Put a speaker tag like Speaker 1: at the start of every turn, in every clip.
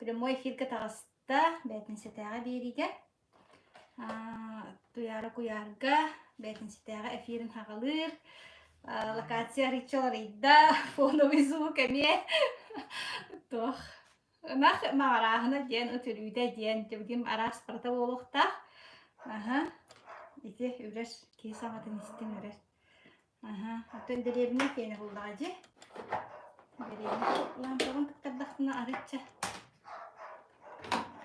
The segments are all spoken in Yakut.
Speaker 1: Прямой эфиргэ таҕыста, бээтинсэтээҕи биэриигэ. Туйаара куйаарга бээтинсэтээҕи эфирин хаҕалыыр. Локация арыычча уларыйда, фоновый звук эмиэ туох ынах маҕарааһына диэн үтүрүүтэ диэн тибигим араас барыта буолуохтаах. Аһа, ити үрэр киһи саҥатын истиҥ үрэр. Аһа, оттон дэриэбинэ киэнэ буллаҕа дии. Дэриэбинэ лампабын туттардахпына арыычча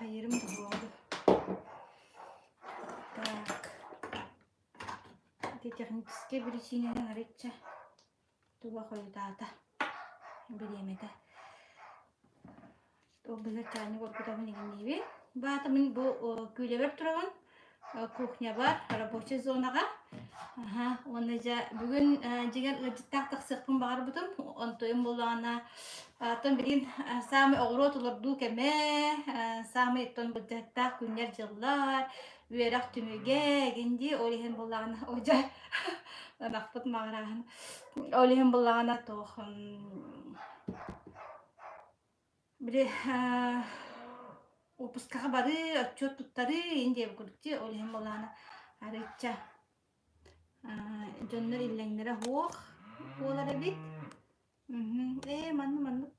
Speaker 1: хайыырым буолуо. Так, ити техническэй биричиинэнэн арыычча туга хойутаата бириэмэтэ. Ол быһыар чаанньык оргутабын иҥниибин. Баата мин бу күүлэбэр турабын, кухнябар, рабочай зонаҕа. Аха, уонна дьэ бүгүн дьиҥэр ыалдьыттаах тахсыахпын баҕарбытым. Онтуйум буоллаҕына, оттон билигин саамай оҕуруот олордуу кэмэ, саамай оттон былдьаһыктаах күннэр-дьыллар, үөрэх түмүгэ игин дии, ол иһин буоллаҕына, о дьэ ынахпыт маҕырааһын. Ол иһин буоллаҕына туох Били уоппускаҕа барыы, отчуот туттарыы иһин диэбит курдук дии, ол иһин буоллаҕына арыычча дьоннор иллэҥнэрэ суох буолар эбит. Ээ, манна маннык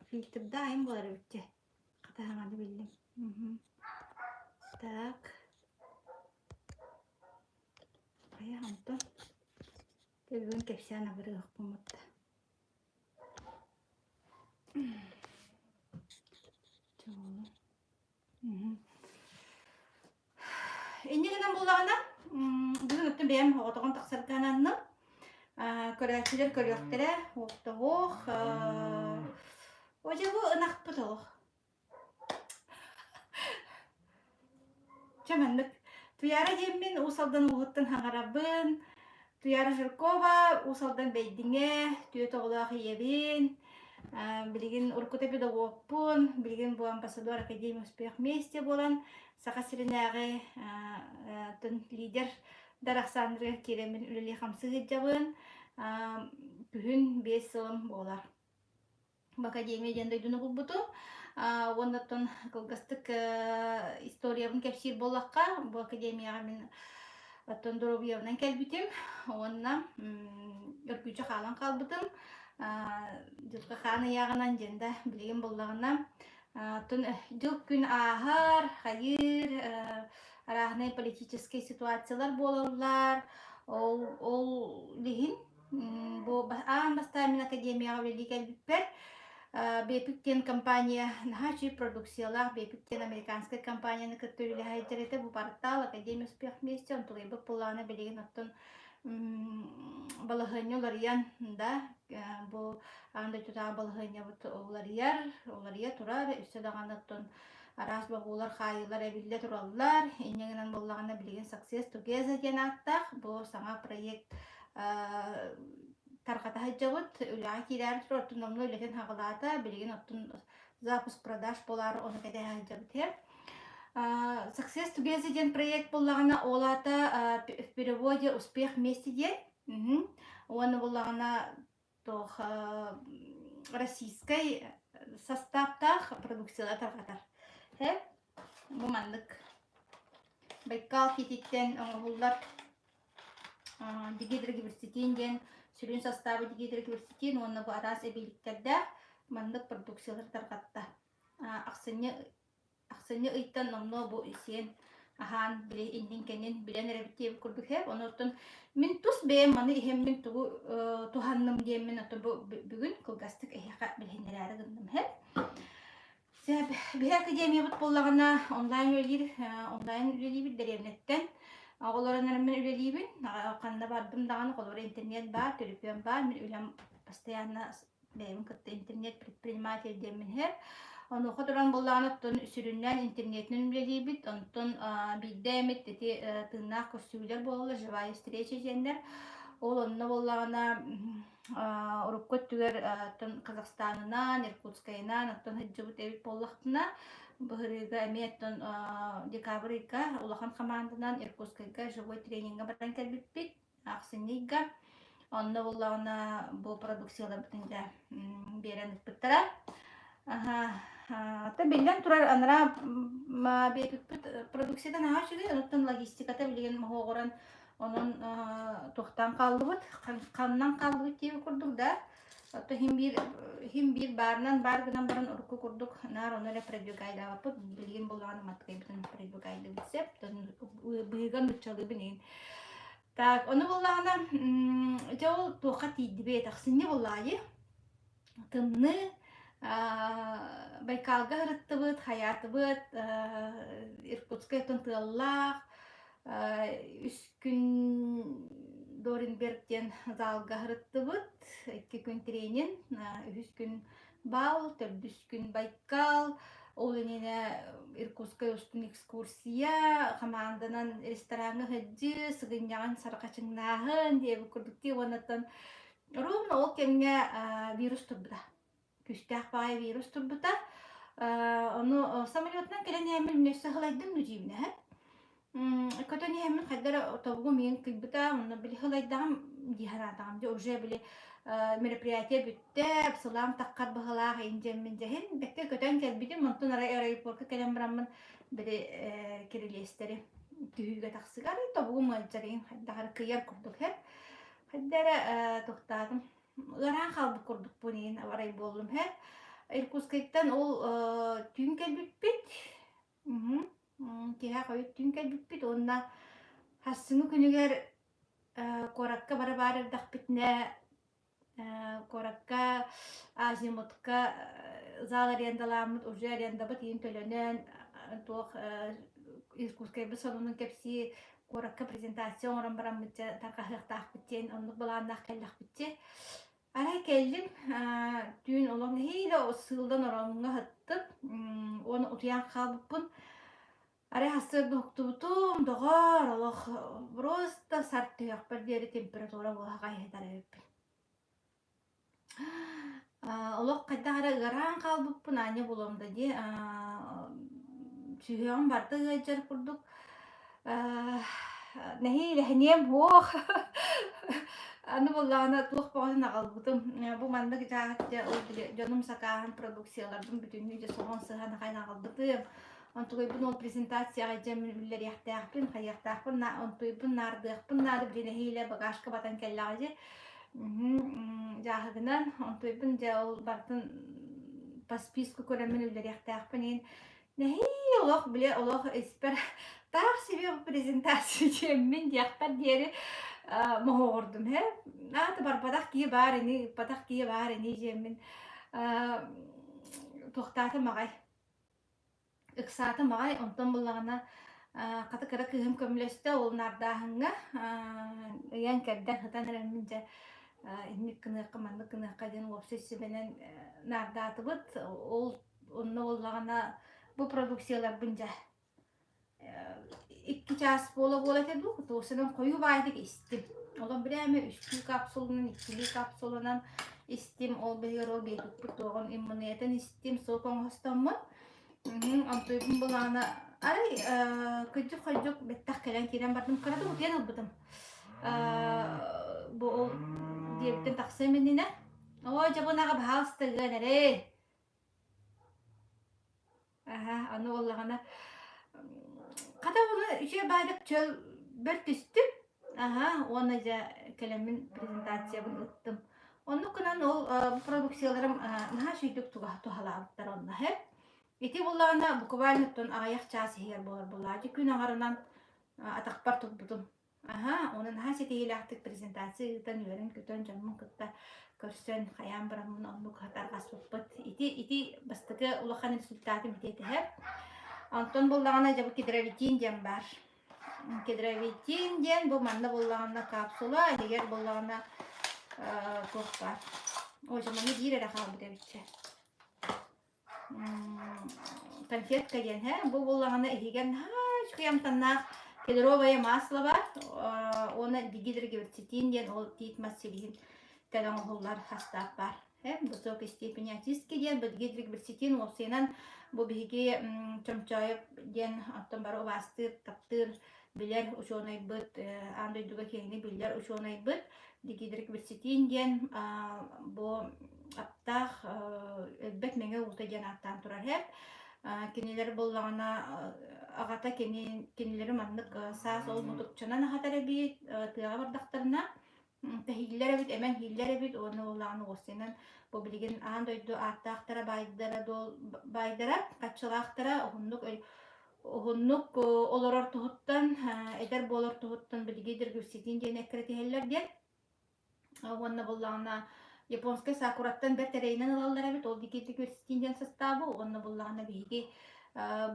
Speaker 1: фильтрдаах айан буолар эбит дьэ. Хата саҥаны биллим. Так. Хайа онтон бүгүн кэпсээн абырыахпын батта. Инньэ гынан буоллаҕына, бүгүн оттон бэйэм оҕотоҕун тахсарга ананным. Көрөөччүлэр көрүөхтэрэ, уохтоһуох. О дьэ бу ынахпыт олох. Чэ маннык. Туйаара диэммин Уус Алдан улууһуттан хаҥарабын. Туйаара Жиркова, Уус Алдан Бэйдиҥэ, түөрт оҕолоох ийэбин. Билигин уруккута педагогпун, билигин бу амбассадор Академия успех вместе буолан Саха сиринээҕи лидер Дарахсандрыгар киирэммин үлэлии-хамсыы сылдьабын. Күһүн 5 сылым буолар. Академия диэн дойдуну булбутум. Уонна оттон кылгастык историябын кэпсиир буоллахха, бу академияҕа мин оттон доруобуйабынан кэлбитим уонна өргүччү хаалан хаалбытым. Дьылҕа хаан ыйааҕынан диэн да билигин буллаҕына оттон дьыл-күн ааһар, хайыыр, арааһынай политическай ситуациялар буолаллар. Ол ол иһин Бу аан бастаан мин академияҕа үлэлии кэлбиппэр Бепик диэн компания наһаа үчүгэй продукциялаах Бепик диэн американскай компанияны кытта үлэлэһэ сылдьар этэ. Бу портал Академия успех вместе онтулайбыт буоллаҕына билигин оттон балаһыанньа уларыйан да бу аан дойдутааҕы балаһыанньабыт уларыйар, уларыйа турар. Өссө даҕаны оттон араас бобуулар, хаайыылар эбиллэ тураллар. Инньэ гынан буоллаҕына билигин Success Together диэн ааттаах бу саҥа проект тарҕата сылдьабыт. Үлэҕэ киирээри турар, оттон номнуо үлэтин хаҕылаата. Билигин оттон запуск продаж буолаары ону кэтэһэ сылдьабыт. Success Together диэн проект буоллаҕына, ол аата в переводе «Успех вместе» диэн. Уонна буоллаҕына туох российскай састааптаах продукцияны тарҕатар. Бу маннык Байкал кититтэн оҥоһуллар дигидрогиберцетин диэн сүрүн састааба дигидрогиберцетин уонна бу араас эбииликтэрдээх маннык продукциялары тарҕатта. Ахсынньы ахсынньы ыйтан номнуо бу сиэн аһаан били иннин-кэннин билэн эрэбит диэбит курдук һээп. Онуттан мин тус бэйэм маны иһэммин тугу туһанным диэммин оттон бу бүгүн кылгастык эһиэхэ билиһиннэрээри гынным һээп. Сөп. Биһи академиябыт буоллаҕына онлайн үлэлиир, онлайн үлэлиибит дэриэбинэттэн. Оҕолорун эрэ мин үлэлиибин. Ханна бардым даҕаны, холобура интернет баар, төлөпүөн баар. Мин үлэм постоянно бэйэбин кытта интернет предприниматель диэммин иһэр. Онуоха туран буоллаҕына, оттон сүрүннээн интернетинэн үлэлиибит. Онтон биирдэ эмит ити тыыннаах көрсүһүүлэр буолаллар, живая встреча диэннэр. Ол онно буоллаҕына урукку өттүгэр оттон Казахстанынан, Иркутскайынан оттон сылдьыбыт эбит буоллахпына, быһырыыга эмиэ оттон декабрь ыйга улахан хамаанданан Иркутскайга живой тренингэ баран кэлбиппит ахсынньы ыйга. Онно буоллаҕына бу продукцияларбытын дьэ биэрэн ыыппыттара. Оттон биллэн турар, анараа биэпиппит продукцията наһаа үчүгэй, онуттан логистиката билигин моһуоҕуран, онон туохтаан хааллыбыт, ханнан хааллыбыт диэбит курдук да. Оттон иһин биир иһин биир баарынан баар гынан баран урукку курдук наар ону эрэ продвигайдаабаппыт. Билигин буллаҕына маттыгайбытын продвигайдыыбыт сөп. Быһыыга нуччалыыбын иһин. Так, ону буллаҕына, дьэ ол туохха тиийдибит? Ахсынньы буллаайы. Тымныы, Байкалга сырыттыбыт, хайаатыбыт, Иркутскай оттон тыаллаах, үс күн Доренберг диэн залга сырыттыбыт, икки күн тренинг, үһүс күн бал, төрдүс күн Байкал, ол иннинэ Иркутскай устун экскурсия, хамаанданан рестораҥҥа сылдьыы, сыгынньаҕын сарҕачыҥнааһын диэбит курдук дии уоннаттан Ровно ол кэмҥэ вирус турбута. Күүстээх баҕайы вирус турбута. Ону самолетунан кэлэн иһэммин мин өссө сылайдым нүдьиибинэһэ. Көтөн иһэммин хайда эрэ тобугум иин кыйбыта, онно били сылайдаҕым дии санаатаҕым. Дьэ уже били мероприятие бүттэ, сылаам таххар быһылаах иин дьэммин дьэһин бэккэ көтөн кэлбитим, онтон арай аэропорка кэлэн бараммын били кирилиэстэри түһүүгэ тахсыгар тобугум ыалдьар иин хайдах эрэ кыйар курдук һэ. Хайда эрэ тохтоотум. Ыараан хаалбыт курдукпун иһин абарай буоллум һэ. Иркутскайтан ол түүн кэлбиппит. Киэһэ хойут түүн кэлбиппит уонна сарсыҥҥы күнүгэр куоракка бара баар эрдэхпитинэ куоракка Азимутка зал арендалааммыт уже арендабыт иһин төлөнөн туох Иркутскайбыт сонунун кэпсии куоракка презентация оҥорон бараммыт дьэ тарҕаһыахтаахпыт диэн оннук былааннаах кэллэхпит дии. Арай кэллим түүн олох нэһиилэ сыылдан ороҥҥо сыттым уонна утуйан хаалбыппын. Арай сарсыарда уһуктубутум, доҕоор, олох просто сарт түһүөхпэр диэри температура буола хайыһытар эбиппин. Олох хайдах эрэ ыараан хаалбыппын аанньа буолуом да дии. Сүһүөҕүм барыта ыалдьар курдук. Нэһиилэ сэниэм суох. Аны буоллаҕына туох бөҕөтүн аҕалбытым. Бу маннык дьааһык дьэ ол били дьонум сакааһын продукцияларбын бүтүннүү дьэ соһон сыһан аҕай аҕалбытым. Онтугайбын ол презентацияҕа дьэ үллэриэхтээхпин, хайыахтаахпын, онтуйбун наардыахпын наада били нэһиилэ багажка батан кэллэҕэ дии. Дьааһыгынан онтуйбун дьэ ол барытын по списку көрөммүн үллэриэхтээхпин иһин нэһиилэ олох били олох испэр таах себе презентация диэммин диэхпэр диэри моһоҕордум һэ аата барбатах киһи баар ини ыппатах киһи баар ини диэммин туохтаатым аҕай Ыксаатым аҕай, онтон буллаҕына хата кыра кыыһым көмөлөстө, ол наардааһыҥҥа ыйан-кэрдэн сытан эрэммин дьэ инник гыныахха, маннык гыныахха диэн уопсай сүбэнэн наардаатыбыт. Ол онно буоллаҕына бу продукцияларбын дьэ икки чаас буола-буола этэ дуу, туосунан хойуу баайдык истим. Олох бирээмэ үстүү капсуланан, иккилии капсуланан истим. Ол быһыгар ол биэрбиппит туоҕун иммуниятын истим, сок оҥостоммун. Онтуйбун былаана арай кыдьык-хойдьук бэттэх кэлэн киирэн бардым. Кыратык утуйан ылбытым. Бу ол диэбиттэн тахсыам иннинэ. Оо, дьэ бу ынаҕа баһаалыста ыан эрэй. Аһа, аны буоллаҕына хата була үчүгэй баайдык чөл бэрт түстүм. Аһа, уонна дьэ кэлэммин презентациябын ыттым. Оннук гынан ол продукцияларым наһаа үчүгэйдик туһалаабыттар онно һэ. Ити буоллаҕына буквально оттон аҕыйах чаас иһигэр буолар буоллаҕа. Күн аҥарынан атахпар турбутум. Аһа, уонна наһаа ситиһиилээхтик презентация ыытан, үөрэн-көтөн, дьоммун кытта көрсөн, хайаан бараммын оннук тарҕаспыппыт. Ити ити бастакы улахан результатым ити этэ. Онтон буоллаҕына дьэ бу кедровитин диэн баар. Кедровитин диэн бу манна буоллаҕына капсула, иһигэр буоллаҕына туох баар. Ой, дьэ манна биир эрэ хаалбыт эбитчэ. Конфетка диэн һэ бу буоллаҕына иһигэр наһаа үчүгэй амтаннаах кедровое масло бар уонна дигидрогерцетин диэн ол тиит мас силиһин тэн оҥоһуллар састаап баар высокой степени очистки диэн бу дигидрогерцетин уопсайынан бу биһиги Чомчоев диэн оттон бары убаастыыр таптыыр. билэр учуонайбыт, аан дойдуга киэҥник биллэр учуонайбыт Дигидрикверситин диэн бу аптаах өлбөт мэҥэ уута диэн ааттаан турар һэп. Кинилэр буоллаҕына аҕата кинилэри маннык саас ол мутукчанан аһатар эбит, тыаҕа бардахтарына тэһииллэр эбит, эмэн иһиллэр эбит уонна буоллаҕына уоссайынан бу билигин аан дойду ааттаахтара баайдара дуол баайдара хаччылаахтара уһуннук уһуннук олорор туһуттан эдэр буолар туһуттан билиги диргүситин диэн эккирэтиһэллэр диэн уонна буоллаҕына японскай сакураттан бэрт эрэйинэн ылаллар эбит ол диги диргүситин диэн састаабы уонна буоллаҕына биһиги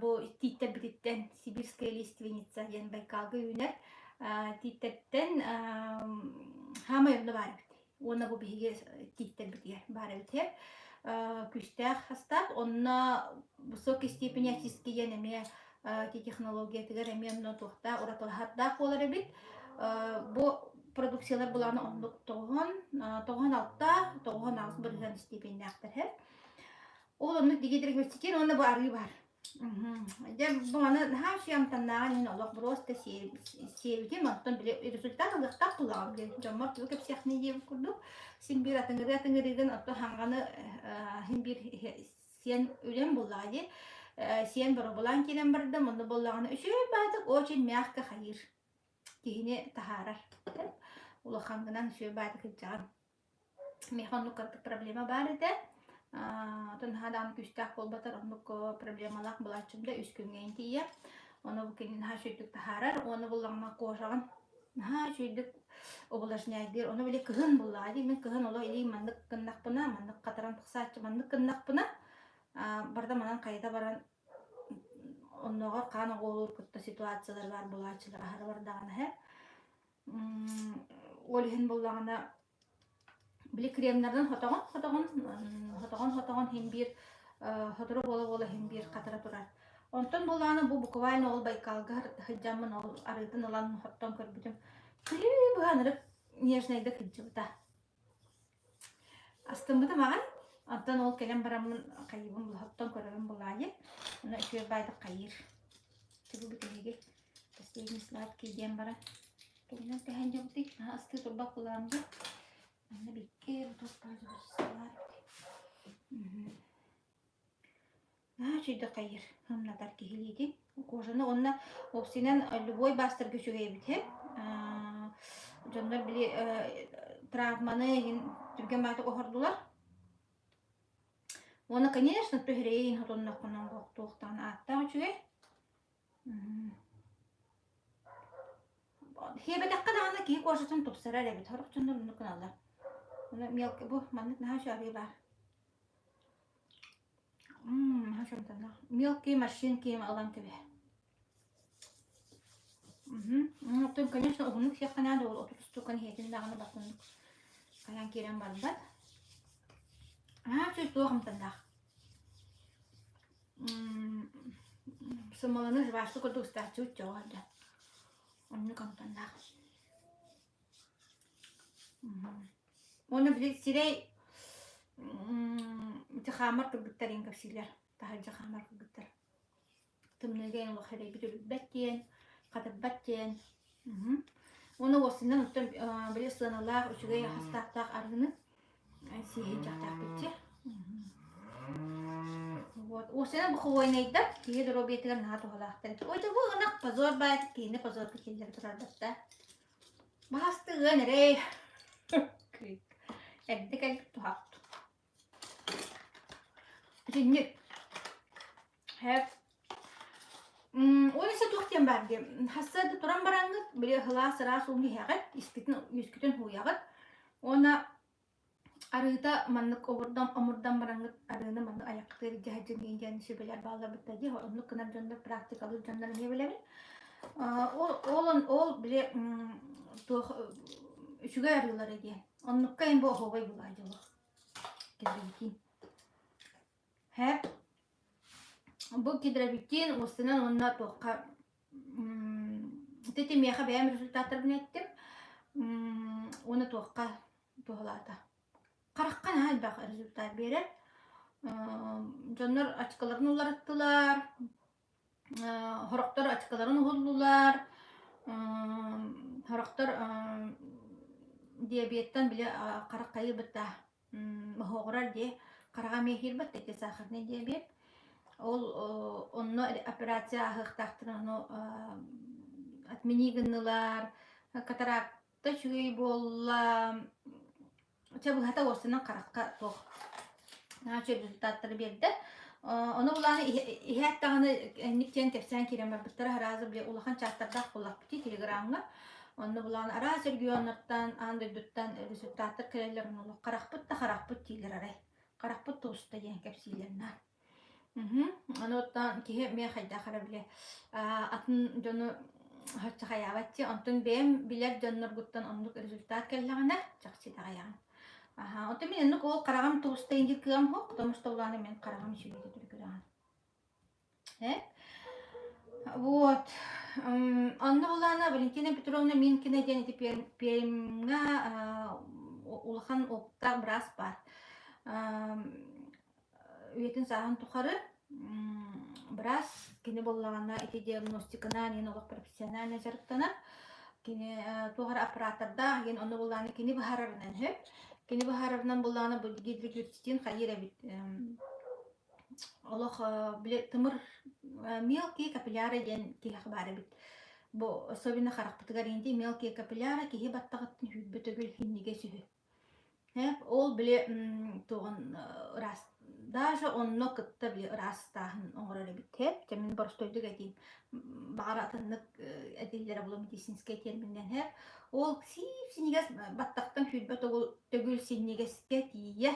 Speaker 1: бу тииттэрбититтэн сибирская лиственница диэн Байкалга үүнэр тииттэртэн хаамай онно баар эбит уонна бу биһиги тииттэрбитигэр баар эбит күүстээх састаап онно высокой степени очистки диэн эмиэ ити технологиятыгар эмиэ онно туохтаах уратылаһардаах буолар эбит бу продукциялар былаана оннук тоҕуһун тоҕуһун алта тоҕуһун аҕыс бырыһыан степеннээхтэр ол оннук дигидригмецитин уонна бу арыы баар. Дьэ, бу маны наһаа үчүгэй амтаннааҕын иһин олох просто сиэбитим, онтон били результат ылыахтаах тулаҕым диэн дьоммор тугу кэпсиэхпиний диэбит курдук син биир атыҥырыы атыҥырыыгын оттон хаҥҕаны син биир сиэн үлэм буоллаҕа дии сиэн боробулаан киирэн бардым онно буоллаҕына үчүгэй баатык очень мягко хайыыр киһини таһаарар улахаҥҥынан үчүгэй баатык илдьэҕин Миэхэ оннук кырдьык проблема баар этэ. Оттон наһаа даҕаны күүстээх буолбатар, оннук проблемалаах былааччым да үс күҥҥэ тиийэр. Ону бу кини наһаа үчүгэйдик таһаарар. Уонна буллаҕына кожаҕын наһаа үчүгэйдик увлажняйдыыр. Ону били кыһын буллаҕа дии. Мин кыһын олох илиим маннык гыннахпына, маннык хатаран тахсааччы маннык гыннахпына, барыта манан хайыта баран оннооҕор хаан оҕуолуур кытта ситуациялар баар буолааччылар аһара бардаҕына һэ. Ол иһин буоллаҕына били кремнэринэн хотоҕун хотоҕун хотоҕун хотоҕун иһин биир сотору буола-буола иһин биир хатара турар. Онтон буоллаҕына бу буквально ол Байкалга сылдьаммын ол арыытын ылан хоттон көрбүтүм. Күлүү быһа нежнайдык сылдьыбыта. Астыммытым аҕай. Онтон ол кэлэн бараммын хайыыбын хоттон көрөрүм булаайы. Ону үчүгэй баайдык хайыыр. Тугу бүтэһиги последний сладкий диэн баран тугунан тэһэн дьобутуй наһаа астыы турбат булаам дии. Манна бикки бутуоппар дьобутусталаар Наһаа үчүгэйдик хайыыр, ымнатар киһилиитин. Кожаны уонна уопсайынан любой баастарга үчүгэй эбит һэ. Дьоннор били травманы иһин түргэн баҕайытык оһордулар. Уонна, конечно, түһэрэйин хотонноххунан туохтаан ааттаах үчүгэй. Сиэбэтэххэ даҕаны киһи кожатын тупсарар эбит. Сорох дьоннор оннук гыналлар. Ону мелкий бу маннык наһаа үчүгэй баар. Мелкие морщинки ылан кэбиһэ. Оттон, конечно, уһуннук сиэххэ наада ол 30 штуканы иһэтин даҕаны басыннык хайаан киирэн барбат. Аа, чуть туох амтаннаах. Сымаланы жвачка курдук ыстааччыбыт чоҕо да. Оннук амтаннаах. Уонна били сирэй ити хаамар кыргыттар иҥ кэпсииллэр. Таһырдьа хаамар кыргыттар. Тымныыга эн олох эрэйбит үлүйбэт диэн, хатырбат диэн. Уонна уоссунан оттон били сыаналаах, үчүгэй хастаахтаах арыыны сиэһин дьахтаахпытчы. Вот. Уоссунан бу хвойнайдар киһи доруобуйатыгар наһаа туһалаахтар. Ой, бу ынах позор баайт киһини позорга киллэрэ турарбат да. Баастыгын эрэй. Эрдэ кэлбит туһах. Итинник. Һэп. Ол иһэ туох диэн баар дии. Хассыарда туран бараҥҥыт, били сылаас ыраас ууну иһэҕит, искитин, үөскүтүн һууйаҕыт. Уонна арыыта маннык обурдан омурдан бараҥҥыт арыыны маннык айаххытыгар илдьэ сылдьын диэн сүбэлэр бааллар бытта дии. Оннук гынар дьоннор практикалыыр дьоннор эмиэ билэбин. Ол ол ол били туох үчүгэй арыылара диэн. Оннукка эн бу оһуобай булаа дьоло. Кедровикин. Һэ. Бу кедровикин уостанан уонна туохха ити миэхэ бэйэм результаттарбын эттим. Уонна туохха туһалаата. Харахха наһаа элбэх результат биэрэр. Дьоннор очколарын уларыттылар, Сорохтор ачыкыларын уһуллулар. Сорохтор диабеттан били харах хайыыбыт да моһуогурар дии хараҕа эмиэ киирбэт ити сахарный диабет. Ол онно операция ааһыахтаахтарын ону отмени гыннылар, катаракта үчүгэй буолла. Чэ быһата уостанан харахха туох наһаа үчүгэй результаттары биэрдэ. Ону булааны иһээт даҕаны инник диэн кэпсээн киирэн барбыттара араас били улахан чаастардаах буоллахпытый телеграмҥа. Онно булааны араас регионнартан, аан дойдуттан результаттар кэлэллэр онно харахпыт да харахпыт дииллэр арай. Харахпыт тубуста диэн кэпсииллэр наар. Аны оттон киһи эмиэ хайдах эрэ били атын дьону соччо хайаабат дии. Онтон бэйэм билэр дьонноргуттан оннук результат кэллэҕинэ чахчы итэҕэйэҕин. Аһаа, оттон мин оннук ол хараҕым тубуста диир кыам суох, потому что улаана мин хараҕым үчүгэйдик түргүрэҕин. Э? Вот. Онно улаана Валентина Петровна Минкина диэн ити Пермьҥа улахан опыттаах быраас баар. Үйэтин сааһын тухары быраас кини буоллаҕына ити диагностиканан иһин олох профессионально дьарыктанар. Кини туох эрэ оператордаах иһин ону буоллаҕына кини быһаарарынан үһү. Кини быһаарарынан буоллаҕына бу гидрокверцетин хайыыр эбит олох били тымыр мелкие капилляры диэн киһиэхэ баар эбит. Бу особенно харахпытыгар иинти мелкие капилляры киһи баттаҕыттан сүүрбэ төгүл иһиннигэс үһү. Ол били туоҕун ыраас даже онно кытта били ыраастааһын оҥорор эбит. Чэ мин боростуойдук этиим. Баҕар атыннык этиллэрэ буолуо медицинскэй терминнэн һэ. Ол сип-синньигэс баттахтан сүүрбэ төгүл синньигэскэ тиийэ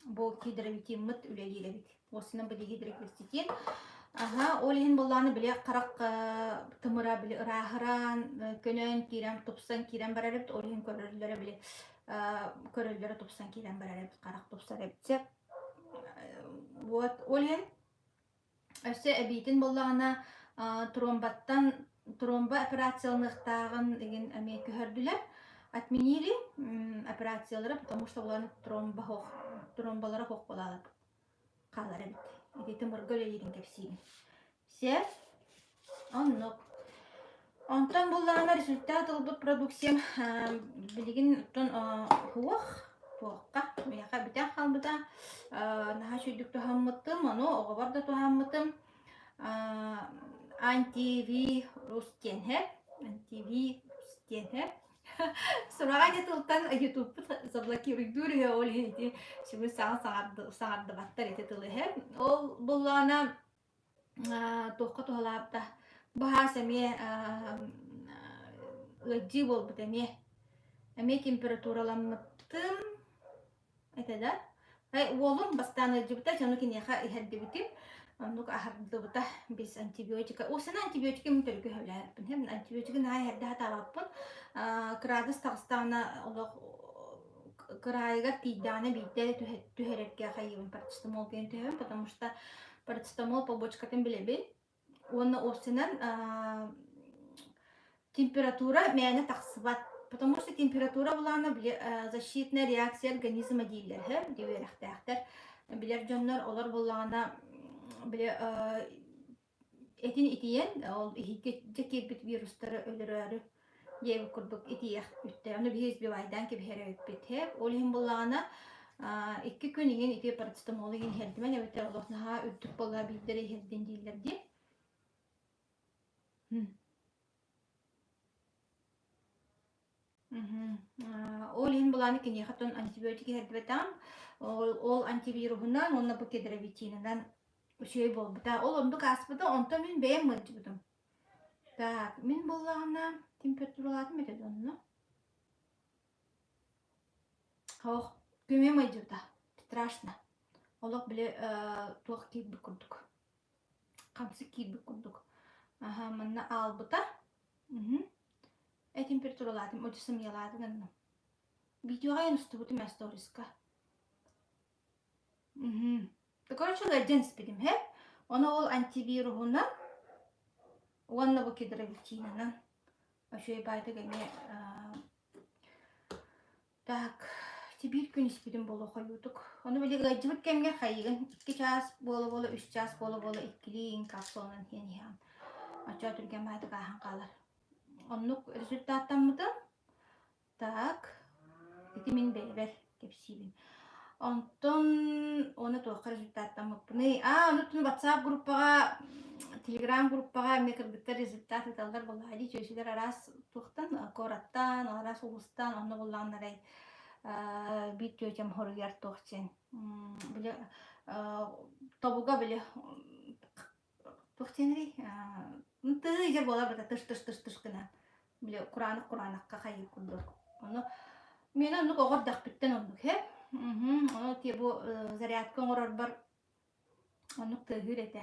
Speaker 1: бу гидровитиммыт үлэлиир эбит. Уосунан били гидрокверцетин. Аха, ол иһин буоллааны били харах тымыра били ырааһыран, көнөн киирэн, тупсан киирэн барар эбит. Ол иһин көрөллөрө били көрөллөрө тупсан киирэн барар эбит, харах тупсар эбит. Вот, ол иһин Өссө эбиитин буоллаҕына тромбаттан тромба операцияланыахтааҕын игин эмиэ көһөрдүлэр. Отменили операциялары, потому что улахан тромба суох, тромбалара суох буолаалар хаалар эбит. Ити тымырга үлэлиирин кэпсиибин. Все. Оннук. Онтон буллаҕына результат ылбыт продукциям билигин оттон суох, туохха миэхэ бүтэн хаалбыта. Наһаа үчүгэйдик туһаммытым, ону оҕобор да туһаммытым. Антивирус диэн һэ, антивирус диэн һэ. Сураҕа ити тылтан ютубпут заблокируйдуур үһү, ол иһин ити сүгүн саҥа саҥардыбаттар ити тылы иһэ. Ол буллаҕына туохха туһалаабыта баһаас эмиэ ыалдьыы буолбут эмиэ эмиэ температураламмытым этэ да уолум бастаан ыалдьыбыта дьону киниэхэ иһэрдибитим оннук аһардыбыта без антибиотика уусана антибиотика мин төрүкү сөбүлээбиппин антибиотигы наһаа иһэрдэ сатаабаппын кыраадыс таҕыстаҕына олох кыраайыгар тиийдэҕинэ биирдэ түһэрэргэ хайыыбын парацетамол диэн түһэбин потому что парацетамол побочкатын билэбин уонна уопсайынан температура мээнэ тахсыбат потому что температура булаана били защитная реакция организма дииллэр һэ үөрэхтээхтэр билэр дьоннор олор буоллаҕына били этин итийэн ол иһиккэ дьэ киирбит вирустары өлөрөөрү диэбит курдук итийэх үттэ ону биһи сбивайдаан кэбиһэр эбиппит һэ ол иһин буоллаҕына икки күн иҥин ити парацетамолу иҥин иһэрдимэн эбэтэр олох наһаа үрдүк буолла биирдэрэ иһэрдин дииллэр дии Ол иһин былааны киниэхэ тон антибиотик иһэрдибэтэҕим. Ол, ол антивируһунан уонна бу кедровитинынан үчүгэй буолбута. Ол оннук ааспыта, онтон мин бэйэм мылдьыбытым. Так, мин буоллаҕына температуралаатым этэ да онно. Ох, күмүм ыйдьыбыта. Страшно. Олох били туох киирбит курдук. Хамсык киирбит курдук. Аха, манна аалбыта. Э температуралаатым, одьу сымыйалааты гынным. Видеоҕа эн устубутум ээ сториска. Короче, ыалдьан испитим һэ. Ону ол антивируһунан уонна бу кедровитинанан үчүгэй баайдык эмиэ Так, ити биир күн испитим буолуо хойуутук. Ону били ыалдьыбыт кэмҥэ хайыгын икки чаас буола-буола, үс чаас буола-буола иккилии иҥ капсуланан иһэн иһэҕин. Оччоҕо түргэн баайдык ааһан хаалар. Оннук результаттаммытым. Так, ити мин бэйэбэр кэпсиибин. Онтон уонна туохха результаттаммыппыный? Аа, ону WhatsApp группаҕа, Telegram группаҕа эмиэ кыргыттар результат ыыталлар буоллаҕа дии. Чүөчэлэр араас туохтан, куораттан, араас улуустан онно буллаҕыннарай биир тетям хоруйар туох диэн били тобуга били туох диэнэрий тыы дьэ буолар бата тыш тыш тыш тыш гынан били кураанах кураанахха хайыы курдук ону миэнэ оннук оҕо эрдэхпиттэн оннук һэ ону тиэ бу зарядка оҥорорбор оннук тыаһыыр этэ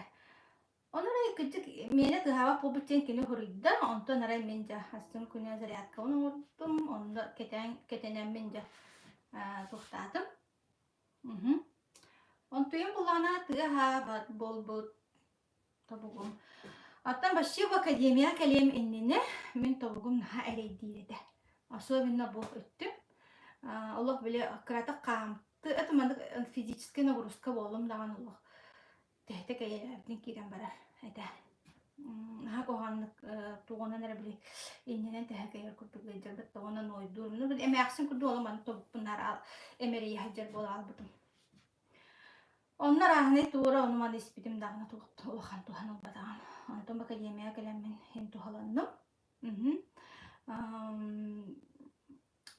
Speaker 1: ону эрэ кырдьык миэнэ тыаһаабат буолбут диэн кини хоруйда онтон арай мин дьэ астын күнэ зарядкабын оҥордум онно кэтээн кэтэнэммин дьэ туохтаатым Онтуйум булаана тыаһаабат буолбут тобугум. Оттон вообще в академия кэлиэм иннинэ мин тобугум наһаа эрэйдиир этэ. Особенно бу өттүм. Олох били кыратык хаамты, это маннык физическая нагрузка буоллум даҕаны олох Тэһитэ кэйэлээбитин киирэн барар этэ. Наһаа куһаҕаннык тугунан эрэ били иннинэн тэһэ кэйэр курдук ыалдьарбыт тоҕунан ойдуур. Ну, эмээхсин курдук олом аны тобукпун наар эмэрийэ сылдьар буола хаалбытым. Онно арааһынай туора ону маны испитим даҕаны улахан туһан ылбатаҕым. Онтон академияҕа кэлэммин иһин туһаланным.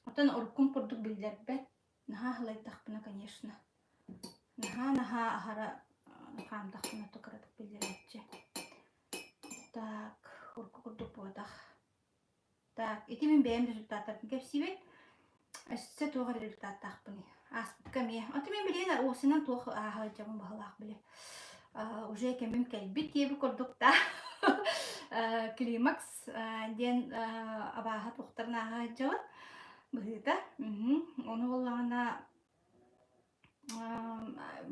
Speaker 1: Оттон уруккум курдук биллэрбэт. Наһаа аһылайдахпына, конечно. Наһаа-наһаа аһара хаамтахпына то кыратык биллэрээччи. Так, урукку курдук буотах. Так, ити мин бэйэм результаттарбын кэпсиибин. Өссө туох эрэ результаттаахпыный? Ааспыкка эмиэ. Ото мин билигин уосунан туох ааһа сылдьабын баһылаах били. Уже кэмим кэлбит диэбит курдук да. Климакс диэн абааһы туохтарын ааһа сылдьабын. Быһыыта. Ону буоллаҕына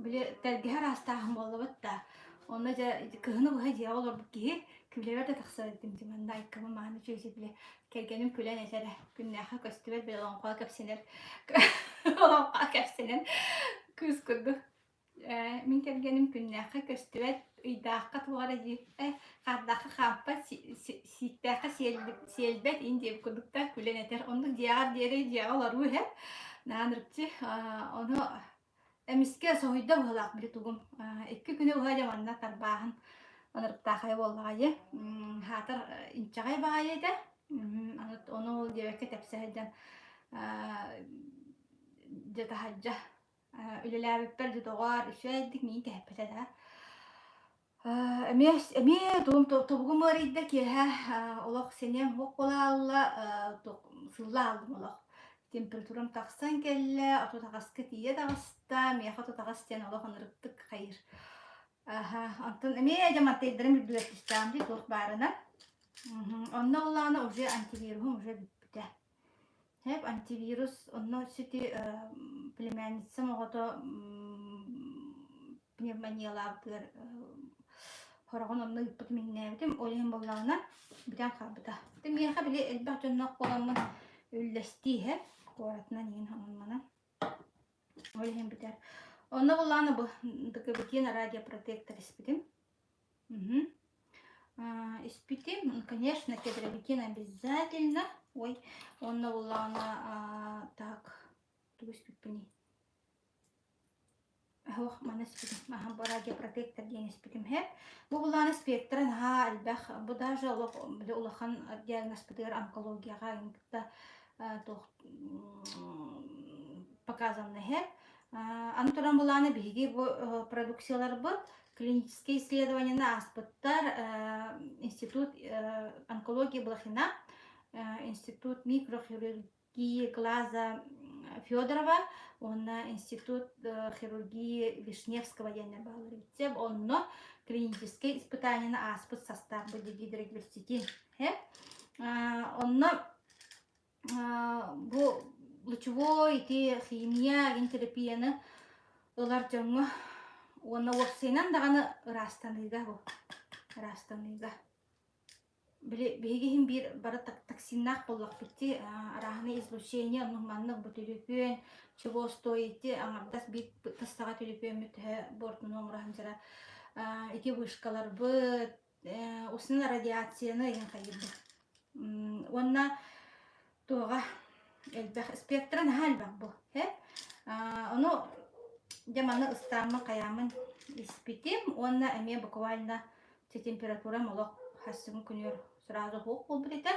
Speaker 1: били тэлгэһэ араастааһын буоллабыт да онно дьэ кыһыны быһа дьиэҕэ олорбут киһи күлэбэр да тахсар этим дии манна айкабын мааны үчүгэй били кэргэним күлэн этэрэ күннээххэ көстүбэт били олоҥхоҕо кэпсэнэр олоҥхоҕо кэпсэнэн кыыс курдук мин кэргэним күннээххэ көстүбэт ыйдаахха туох эрэ диир хаардаахха хаампат сииктээххэ сиэлбэт ин диэбит курдуктар күлэн этэр оннук дьиэҕэр диэри дьиэҕэ олоруу иһэ наанырчы ону эмискэ соһуйда быһыылаах били тугум икки күнү быһа дьэ манна тарбааһын ынырыктаахай буоллаҕа дии хаатар инчэҕэй баҕайы этэ ону ол диэбэккэ тэпсэ сылдьан дьэ таһырдьа Үлэлээбиппэр дьэ доҕоор үчүгэйдик миигин кэһэппитэ да. Эмиэ эмиэ тугум тобугум ыарыйда киэһэ олох сэниэм суох буолаалла сылла ааллым олох. Температурам тахсан кэллэ, 38-ка тиийэ таҕыста, миэхэ 38 диэн олох ынырыктык хайыыр. Аха, онтон эмиэ дьэ мантайдарым үрдүгэр түстэҕим дии туох баарынан. Онно буоллаҕына уже антивируһум уже бүппүтэ. Һэп антивирус онно сити племянницам оҕото пневмониялаабытыгар хороҕун онно ыыппытым иҥнээбитим ол иһин буоллаҕына бүтэн хаалбыта. Ити миэхэ били элбэх дьонноох буоламмын үллэстии иһэ куоратынан иҥин онон ол иһин бүтэр. Онно буоллаҕына бу ДКБТ радиопротектор испитим. Мгм. Испитим, конечно, кедровикин обязательно. Ой, онно буоллаҕына так, тугу испиппиний? Ох, маны испитим. Аха, бу радиопротектор диэн испитим һэ. Бу булааны спектра наһаа элбэх. Бу даже олох били улахан диагнозпытыгар онкологияҕа кытта туох показанный һэ. Аны туран булааны биһиги бу продукцияларбыт Клинические исследованияны ааспыттар Институт онкологии Блохина, Институт микрохирургии глаза Федорова уонна Институт хирургии Вишневского диэннэр бааллар эбит. Онно клиническэй испытанияны ааспыт састаах бу дигидрогверситин. Онно Бу лучевой ити химия терапияны ылар дьоҥҥо уонна уопсайынан даҕаны ыраастаныыга бу ыраастаныыга били биһиги иһин биир бары токсиннаах буоллахпыт дии арааһынай излучение оннук маннык бу түлүпүөн чего стоит аҥардас биир тастаҕа түлүпүөммүт төһө буортуну оҥоро сылдьара ити вышкаларбыт уснан радиацияны ыйан хайыырбыт. Уонна туоҕа элбэх спектра наһаа элбэх бу. Ону дьэ маны ыстааммын хайааммын испитим уонна эмиэ буквально температурам олох хассым күнүөр сразу суох буолбут этэ.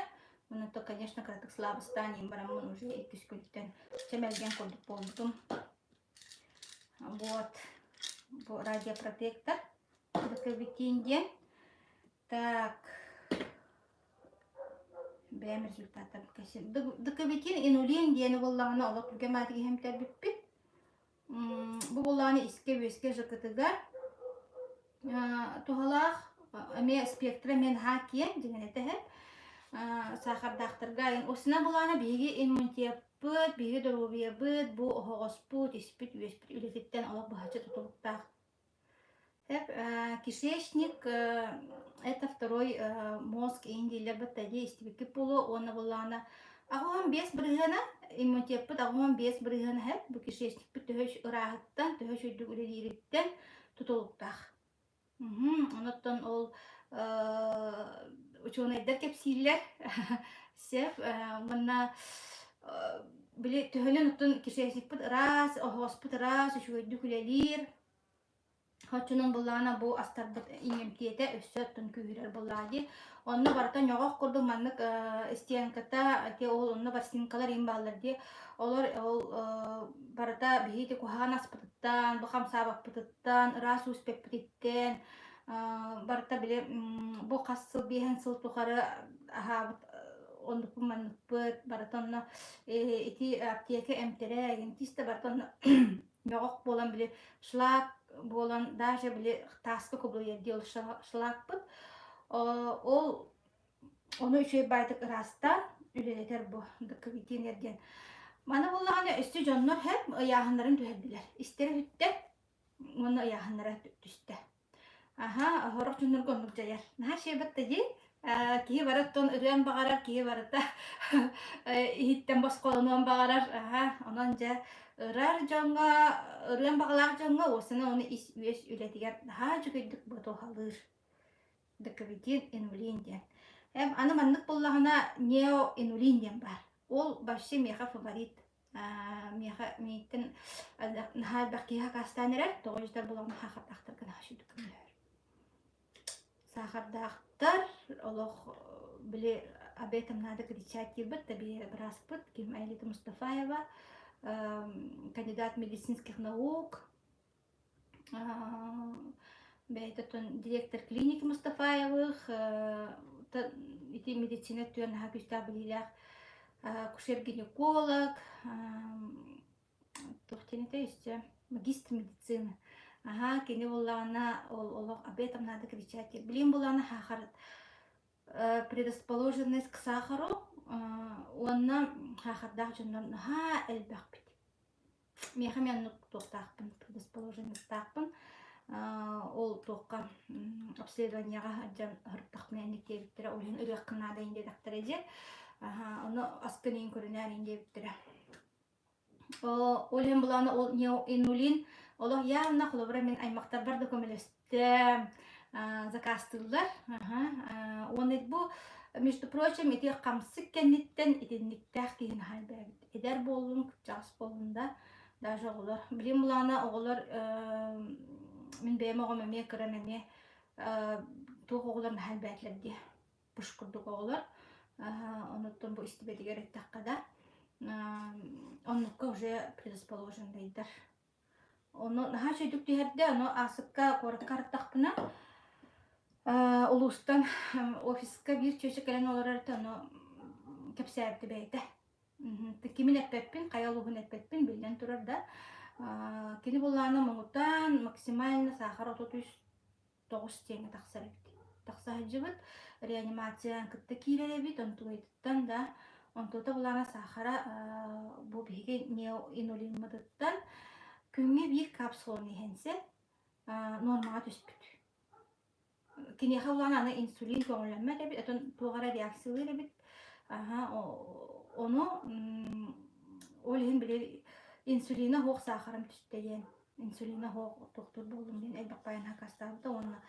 Speaker 1: Онно то, конечно, кыратык слабостаан иин бараммын уже иккис күнтэн чэмэлгэн курдук буолбутум. Вот, бу радиопротектор Докобитин диэн. Так, бэйэм результаттарым кэсин. Докобитин инулин диэни буоллаҕына олох түргэн маатыгы иһэмтэрбиппит. Бу буоллаҕына искэ-үөскэ ЖКТ-гар туһалаах эмиэ спектра эмиэ наһаа киэҥ дьиҥин этэһэр. Саахардаахтарга осина булаана биһиги иммунитеппыт, биһиги доруобуйабыт, бу оһоҕоспут, испит-үөспүт үлэтиттэн олох быһаччы тутулуктаах. Кишечник это второй мозг иин дииллэр бытта дии истибиккит буолуо уонна буоллаҕына 85 бырыһыана иммунитеппыт 85 бырыһыана һэп бу кишечникпит төһө ырааһыттан төһө үчүгэйдик үлэлиириттэн тутулуктаах. Онуттан ол учуонайдар кэпсииллэр сөп уонна били төһөнөн оттон кишечникпыт ыраас оһоҕоспут ыраас үчүгэйдик үлэлиир Оччонон былаана бу астарбыт иҥэмтиэтэ өссө оттон күүһүрэр буоллаҕа дии. Онно барыта ньоҕох курдук маннык стенката ити ол онно ворсинкалар иҥ бааллар дии. Олор ол барыта биһиги ити куһаҕан аспытыттан, бу хамсаабаппытыттан, ыраас уу испэппититтэн барыта били бу хас сыл биэһэн сыл тухары аһаабыт оннукпут манныкпыт барыта онно ити аптека эмтэрэ эҥин да барыта онно бөҕөх буолан били шлак буолан даже били тааска кубулуйар дии ол шлакпыт ол ону үчүгэй баайтык ыраастаан үлэлэтэр бу дыккыбитиэнер диэн маны буоллаҕына өссө дьоннор һэп ыйааһыннарын түһэрдилэр истэрэ үттэ уонна ыйааһыннара түстэ Аһа, сорох дьоннорго оннук дьайар. Наһаа сиэбэт да дии. Киһи барыттан ырыан баҕарар, киһи барыта иһиттэн босхолонуон баҕарар. Аһа, онон дьэ ырар дьоҥҥо, ырыан баҕалаах дьоҥҥо уосана ону ис-үөс үлэтигэр наһаа үчүгэйдик ботуоһалыыр. Декабедин инулин диэн. Эм аны маннык буоллаҕына неоинулин диэн баар. Ол вообще миэхэ фаворит. Миэхэ мииттэн наһаа элбэх киһи акаастаан эрэр, тоҕо дьүтэр буолан саахардаахтарга наһаа үчүгэй көмөлөһөр. Саахардаахтар олох били об этом надо кричать диирбит да бии бырааспыт Ким Аэлита Мустафаева кандидат медицинских наук Бэйэтэ оттон директор клиники Мустафаевых ити медицина өттүгэр наһаа күүстээх билиилээх акушер-гинеколог, туох диэн этэй өссө магистр медицины. Аһаа, кини буоллаҕына ол олох об этом надо кричать диир. Билигин буоллаҕына саахар предрасположенность к сахару уонна саахардаах дьоннор наһаа элбэхпит. Миэхэ эмиэ оннук туохтаахпын, предрасположенностаахпын. Ол туохха обследованиеҕа сылдьан сырыттахпына инник диэбиттэрэ, ол иһин ырыаххын наада иһин диэтэхтэрэ дьэ. Ону аскын иһин көрүнээр иһин диэбиттэрэ. Ол иһин былаана ол неоинулин олох явно холобура мин аймахтарбар да көмөлөстө заказтыыллар. Уонна бу между прочим ити хамсык кэнниттэн итинниктээх киһи наһаа элбээбит. Эдэр буоллун, кырдьаҕас буоллун да, даже оҕолор. Билим былаана оҕолор мин бэйэм оҕом эмиэ кырам эмиэ туох оҕолор наһаа элбээтилэр дии. Пуш курдук оҕолор. Онуттан бу истибэтигэр эттэххэ да, оннукка уже предрасположенныйдар. Ону наһаа үчүгэйдик түһэрдэ, ону аасыкка куоракка артахпына улуустан офиска биир чүөчэ кэлэн олорор этэ, ону кэпсээбитэ бэйэтэ. Кимин эппэппин, хайа улууһун эппэппин, биллэн турар да. Кини буллаана муҥутаан максимально саахар 33 тоҕус диэҥҥэ тахсар эбит. Тахса сылдьыбыт, реанимацияны кытта киирэр эбит, онтугайдыттан да, онтуота булаана саахара бу биһиги неоинулиммытыттан күҥҥэ биир капсуланы иһэнсэ нуормаҕа түспүт. Киниэхэ улаан аны инсулин көҥүллэммэт эбит, отон туох эрэ реакциялыыр эбит. Аха, ону ол иһин били инсулина суох саахарым түстэ диэн инсулина суох тохтуур буоллум диэн элбэх байан аккаастаабыта уонна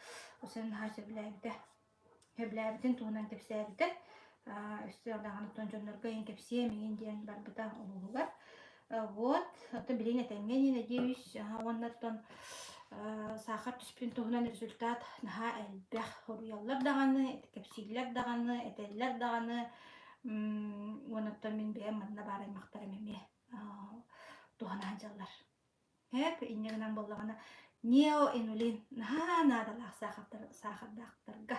Speaker 1: осын наһаа сөбүлээбитэ. Сөбүлээбитин туһунан кэпсээбитэ. Өстөөх даҕаны оттон дьоннорго иҥ кэпсиэм иҥин диэн барбыта улууһугар. Вот, оттон билигин этэҥҥэ ини надеюсь, уонна оттон саахар түспүтүн туһунан результат наһаа элбэх хоруйаллар даҕаны, кэпсииллэр даҕаны, этэллэр даҕаны. Уонна оттон мин бэйэм манна баар аймахтарым эмиэ туһана сылдьаллар. Эп инньэ гынан буоллаҕына неоинулин наһаа наадалаах саахардаахтарга.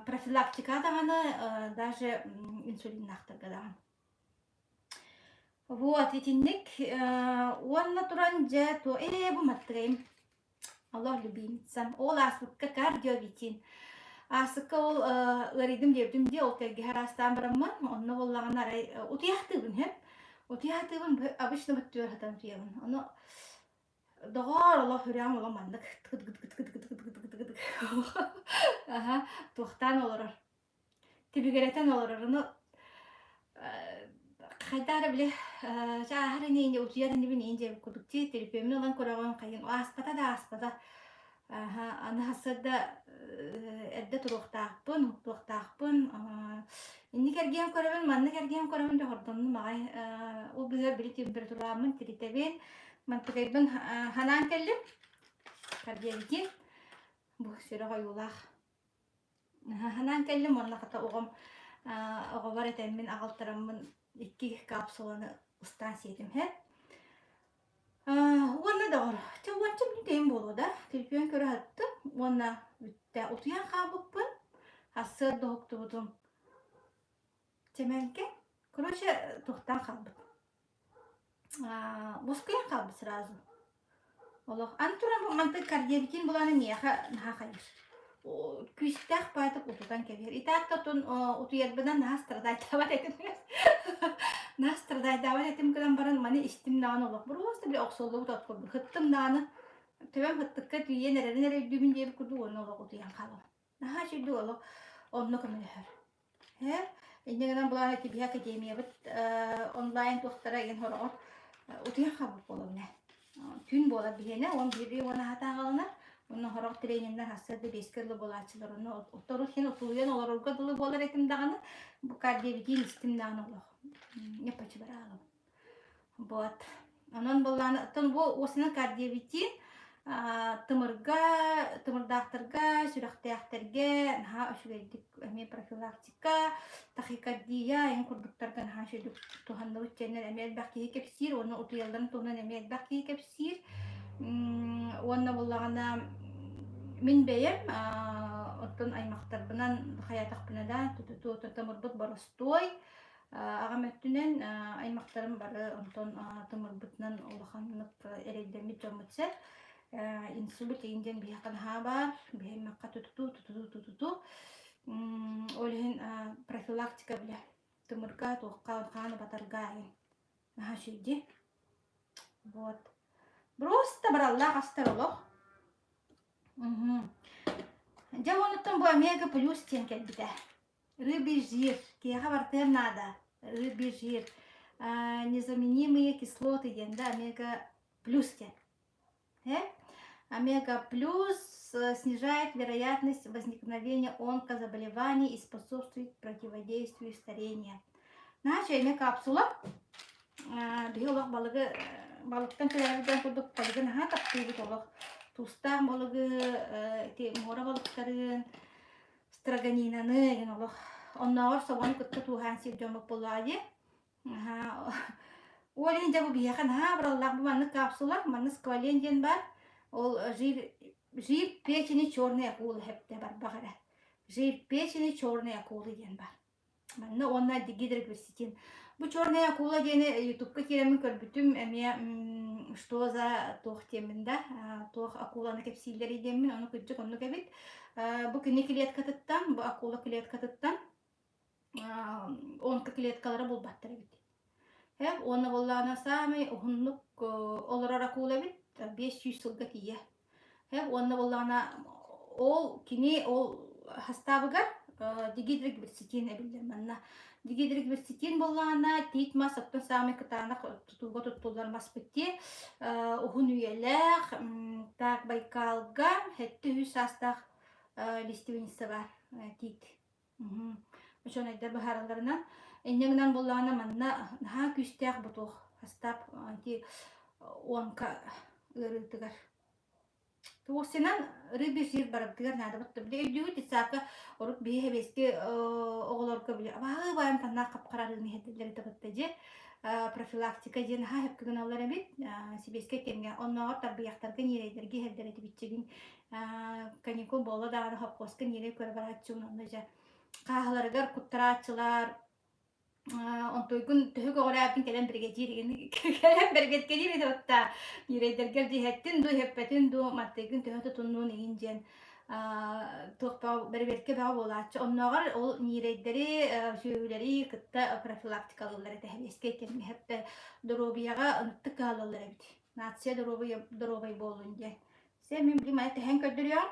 Speaker 1: Профилактика даҕаны даже инсулиннаахтарга даҕаны. Вот итинник уонна туран дьэ то ээ бу маттыгайым Олох любимицам. Ол ааспыкка кардиовитин. Ааспыкка ол ыарыйдым диэбитим дии, ол тэлгэһэ араастаан бараммын, онно буоллаҕына арай утуйахтыыбын һэм. Утуйахтыыбын обычно быттыгар сытан утуйабын. Ону доҕоор олох үрэҕим олох маннык тык-тык-тык-тык-тык-тык-тык аха туохтаан олорор Түбүгүрэтэн олорор ону хайдах эрэ били чааһар ини утуйар инибин иин диэбит курдук дии төлөпүөммүн ылан көрөҕүн хайын ааспата да ааспата аны сарсыарда эрдэ туруохтаахпын уһуктуохтаахпын инник эргийэн көрөбүн маннык эргийэн көрөбүн да хордоннум аҕай ол быыһыгар били температураммын тиритэбин мантыкайбын ханаан кэллим кардиовитин бу сүрэх ойуулаах Санаан кэллим уонна хата оҕом оҕобор этэммин аҕалтараммын икки капсуланы ыстаан сиэтим һэ. Уонна доҕор, чэ уонча мүнүүтэйим буолуо да, төлөпүөн көрө сыттым уонна бүттэ. Утуйан хаалбыппын, сарсыарда уһуктубутум. Чэмэлкэ, короче, туохтаан хаалбыт. Бускуйан хаалбыт сразу. Олох аны туран бу мантык кардиовитин булааны миэхэ наһаа хайыыр. Күүстээх баайтык утутан кэбиһэр. И так тотун утуйарбынан наһаа страдайтаабат этим. Наһаа страдайтаабат этим гынан баран маны истим даҕаны олох просто били охсуллубут от курдук. Хыттым даҕаны төбөм хыттыкка тиийэн эрэрин эрэ өйдүүбүн диэбит курдук уонна олох утуйан хаалабын. Наһаа үчүгэй олох онно көмөлөһөр. Һэ, инньэ гынан булаан ити биһи академиябыт онлайн туохтара игин хороҕор утуйан хаалбыт буолабын ээ. Түүн буолар биһиэнэ, уон биирдии уон аһата аҕаланар. Онно сорох трениннэр сарсыарда биэскэ дылы буолааччылар. Онно отору син утуйан олорорго дылы буолар этим даҕаны, бу кардиовитин истим даҕаны олох не бараалым. Вот. Онон былаан оттон бу уосанан кардиовитин тымырга, тымырдаахтарга, сүрэхтээхтэргэ наһаа үчүгэйдик эмиэ профилактика, тахикардия эҥин курдуктарга наһаа үчүгэйдик туһанныбыт диэннэр эмиэ элбэх киһи кэпсиир уонна утуйалларын туһунан эмиэ элбэх киһи кэпсиир. Уонна буоллаҕына мин бэйэм оттон аймахтарбынан хайаатахпына да тымырбыт боростуой Аҕам өттүнэн аймахтарым бары онтон тымырбытынан улаханнык эрэйдэммит дьоммут сэр. Инсульт игин диэн биһиэхэ наһаа баар, биһи аймахха тутуту, тутуту, тутуту. Ол иһин профилактика бile тымырга, туохха, хааны батарга игин наһаа үчүгэй Вот. Просто бараллаах астар олох. Дьэ онуттан бу омега плюс диэн кэлбитэ. Рыбий жир, киһиэхэ барытыгар наада. Рыбий жир, незаменимые кислоты диэн да, омега плюс диэн. Э? Омега плюс снижает вероятность возникновения онкозаболеваний и способствует противодействию старения. Наша эмэ капсула биһи олох балыгы балыктан төрөөбүт курдук балыгы наһаа таптыыбыт олох туустаах балыгы ити муора балыктарын Строганинаны игин олох оннооҕор собону кытта тууһаан сиир дьоммут буоллаҕа дии. Наһаа ол иһин дьэ бу биһиэхэ наһаа абыраллаах бу маннык капсула, маннык сквален диэн баар. Ол жир жир печени черной акулы хэптэ барбах эрэ. Жир печени черной акулы диэн баар. Манна уонна дигидрогверситин. Бу черная акула диэни ютубка киирэммин көрбүтүм эмиэ что за туох диэммин да туох акуланы кэпсииллэрий диэммин ону кырдьык оннук эбит. Бу кини клеткатыттан, бу акула клеткатыттан онкоклеткалара булбаттар эбит. Уонна буоллаҕына саамай уһуннук олорор акула эбит 500 сылга тиийэ. Уонна буоллаҕына ол кини ол хастаабыгар дигидрогверситин эбиллэр манна. Дигидрогверситин буоллаҕына тиит мас оттон саамай кытаанах тутууга туттуллар маспыт дии. Уһун үйэлээх, так Байкалга 700 саастаах лиственница баар тиит. Учуонайдар быһааралларынан, инньэ гынан буоллаҕына манна наһаа күүстээх бутуох састаап ити уонка ыарыытыгар. Туосинан рыбий жир барыбытыгар наада бутта. Били өйдүүгүт детсадка урут биһи сэбиэски оҕолорго били абааһы баайым таннаах хапхара арыыны иһэрдэллэр этэ бытта дьэ профилактика диэн наһаа сөпкө гыналлар эбит сэбиэскэй кэмҥэ оннооҕор тарбыйахтарга ньирэйдэргэ иһэрдэр этибитчигин каникул буолла даҕаны хопхуоска ньирэй көрө барааччыбын онно дьэ хааһыларыгар куттарааччылар онтуйгун төһө көҕүлээбитин кэлэн биригэдьиир кэлэн бэргэткэлиир этэ батта ньирэйдэргэр дьиһэттин дуу иһэппэтин дуу маттыйгын төһө тутуннуун иһин диэн туох бэрэбиэркэ бөҕө буолааччы оннооҕор ол ньирэйдэри сүөһүлэри кытта профилактикалыыллар этэ сэбиэскэй кэмҥэ хэптэ доруобуйаҕа ынтык кыһаллаллар эбит нация доруобуйа доруобай буоллун диэн сэ мин билим тэһэн көрдөрүөҕүм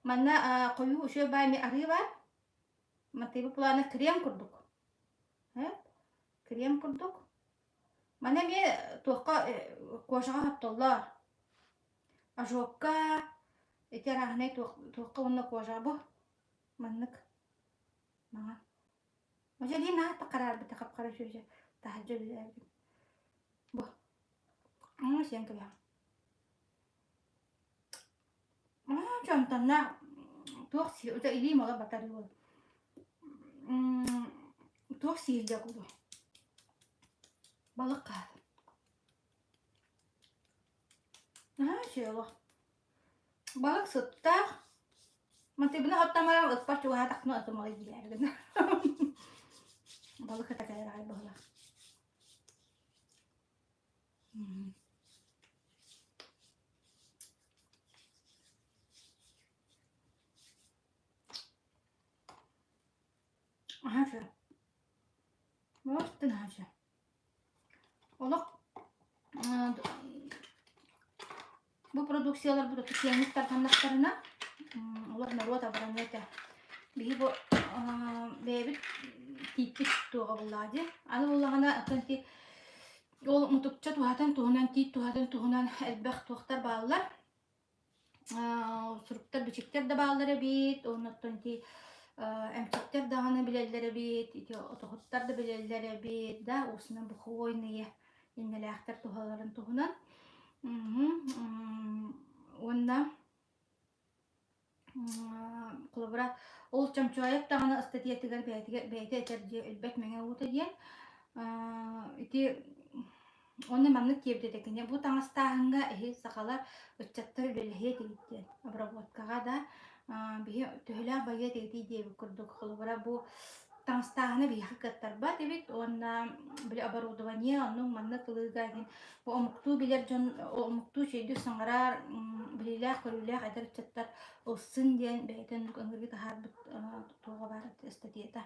Speaker 1: манна хойуу үчүгэй баай арыы баар Матыыбы плана крем курдук. Крем курдук. Маны эмиэ туохха кожаҕа хоттоллор. Ожогка ити арааһынай туохха уонна кожаҕа бу маннык маҥан. Уже илиим наһаа хараарбыта хап-хара сүөдьэ таһырдьа үлэлээбитим. Бу. Ону сиэн кэбиһэҕин. Дьонтонно туох сии ото илиим олох батар уол туох сииргэ кулу балык хаатын наһаа үчүгэй олох балык сыттаах матыбына оттоморон ыппар чугаһаатахпына ытымалый дииллэр гына балык ыта кэлэр аҕай быһыылаах Аһа Может, иначе. Олох бу продукциялар бу киэҥник тарҕаннахтарына олох норуот абыраныа этэ. Биһи бу бэйэбит тииппит туоҕа буллаҕа дии. Аны буллаҕына оттон ити Ол мутукча туһатын туһунан, тиит туһатын туһунан элбэх туохтар бааллар. Суруктар, бичиктэр да бааллар эбит, оннуттан ити эмчиттэр даҕаны билэллэр эбит, ити отоһуттар да билэллэр эбит, да, уусунан бухойные иннэлээхтэр туһаларын туһунан. Уонна Холобура, ол Чомчоев даҕаны ыстатыйатыгар бэйэтигэр бэйэтэ этэр дьиэ өлбөт мэҥэ уута диэн ити уонна маннык диэбит этэ кини бу таҥастааһыҥҥа эһи сахалар ыччаттар үлэлэһиэ этигит диэн обработкаҕа да биһи төһөлөөх байыа этигитий диэбит курдук холобура бу таҥастааһына биһиэхэ кыаттарбат эбит уонна били оборудование оннук маннык ылыыга диэн бу омуктуу билэр дьон омуктуу үчүгэйдик саҥарар билиилээх-көрүүлээх эдэр ыччаттар ылсын диэн бэйэтин ыҥырыы таһаарбыт туоҕа баар ыстатыйата.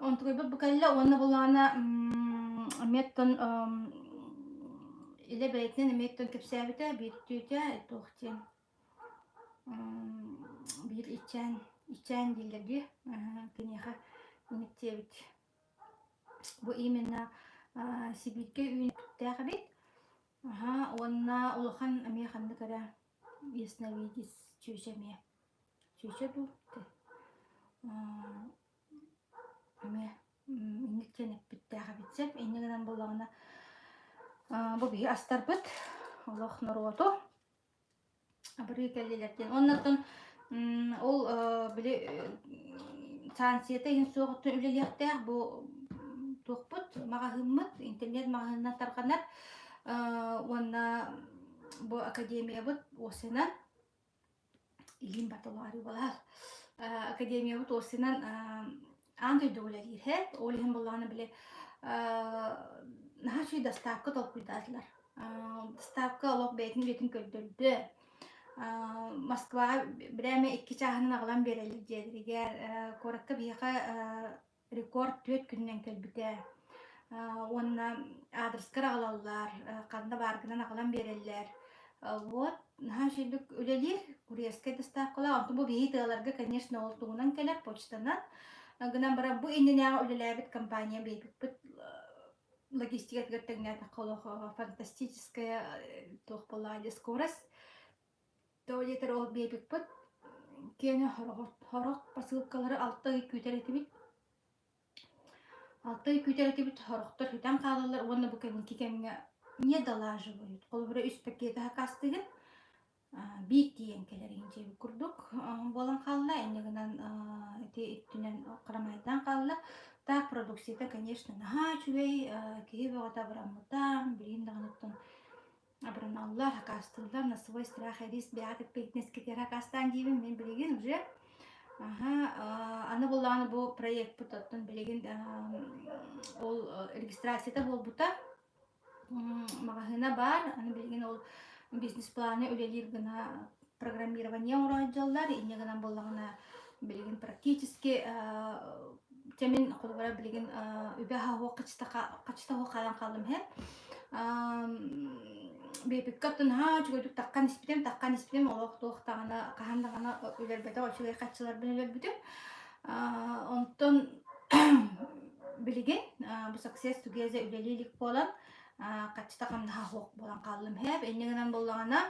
Speaker 1: Онтукайбыт бу кэллэ уонна булаана эмиэттэн илэ бэйэтинэн эмиэттэн кэпсээбитэ биир түүтэ туох диэн Биир ичээн, ичээн дииллэр дии, киниэхэ инник Бу именно Сибииргэ үүнүктээх эбит. Уонна улахан эмиэ ханнык эрэ ясновидец чүөчэ эмиэ. Чүөчэ дуу? Эмиэ инник диэн эппиттээх эбит сөп. Инньэ гынан буоллаҕына бу биһи астарбыт олох норуоту Абырыы кэллилэр диэн. Оннуттан ол били санкцията иһин суоҕуттан үлэлиэхтээх бу туохпут маҕаһыыммыт интернет маҕаһыынынан тарҕанар уонна бу академиябыт уосынан илиим батылаары буолар академиябыт уосынан аан дойду үлэлиир ол иһин буоллаҕына били наһаа үчүгэй доставка толкуйдаатылар Ставка олох бэйэтин үлэтин көрдөрдө. Москваҕа бирээмэ икки чааһынан аҕалан биэрэллэр дьиэлэригэр. Куоракка биһиэхэ рекорд түөрт күнүнэн кэлбитэ. Уонна аадырыскар аҕалаллар, ханна бааргынан аҕалан биэрэллэр. Вот, наһаа үчүгэйдик үлэлиир курьерскай доставкалаах. Онтон бу биһиги тыаларга, конечно, ол тугунан кэлэр, почтанан. Гынан баран бу иннинээҕи үлэлээбит компания биэрбиппит логистикатыгар тэҥнээтэххэ олох фантастическая туох буоллаҕа дии скорость. Тоҕо диэтэр ол биэбиппит. Киэнэ сорох посылкалары 6 ый күүтэр этибит. 6 ый күүтэр этибит, сорохтор сүтэн хаалаллар уонна бу кэнники кэмҥэ не долаживают. Холобура, үс пакеты сакаастыыгын, биир тиийэн кэлэр иһин дьиэбит курдук буолан хаалла. Инньэ гынан ити өттүнэн харамайдаан хаалла. Так продукцията, конечно, наһаа үчүгэй, киһи бөҕөтө абыраммыта, билигин даҕаны оттон абыраналлар, акаастыыллар, на свой страх и риск бэйэҕит эппиэтинэскитигэр акаастаан диибин мин билигин уже. Аха, аны буллаҕына бу проекпыт оттон билигин ол регистрацията буолбута. Маҕаһыына баар, аны билигин ол бизнес-планы үлэлиир гына программирование оҥоро сылдьаллар, инньэ гынан буоллаҕына билигин практически Дьэ мин холобура билигин үбэ-аһа суох хаччыта суох хаалан хааллым иһэ. Биэпиккэ оттон наһаа үчүгэйдик таххан испитим, таххан испитим олох туох даҕаны хаһан даҕаны өлөрбөтөх үчүгэй хаччыларбын өлөрбүтүм. Онтон билигин бу Success Together үлэлии илик буолан хаччыта хамнаһа суох буолан хааллым иһэ. Инньэ гынан буоллаҕына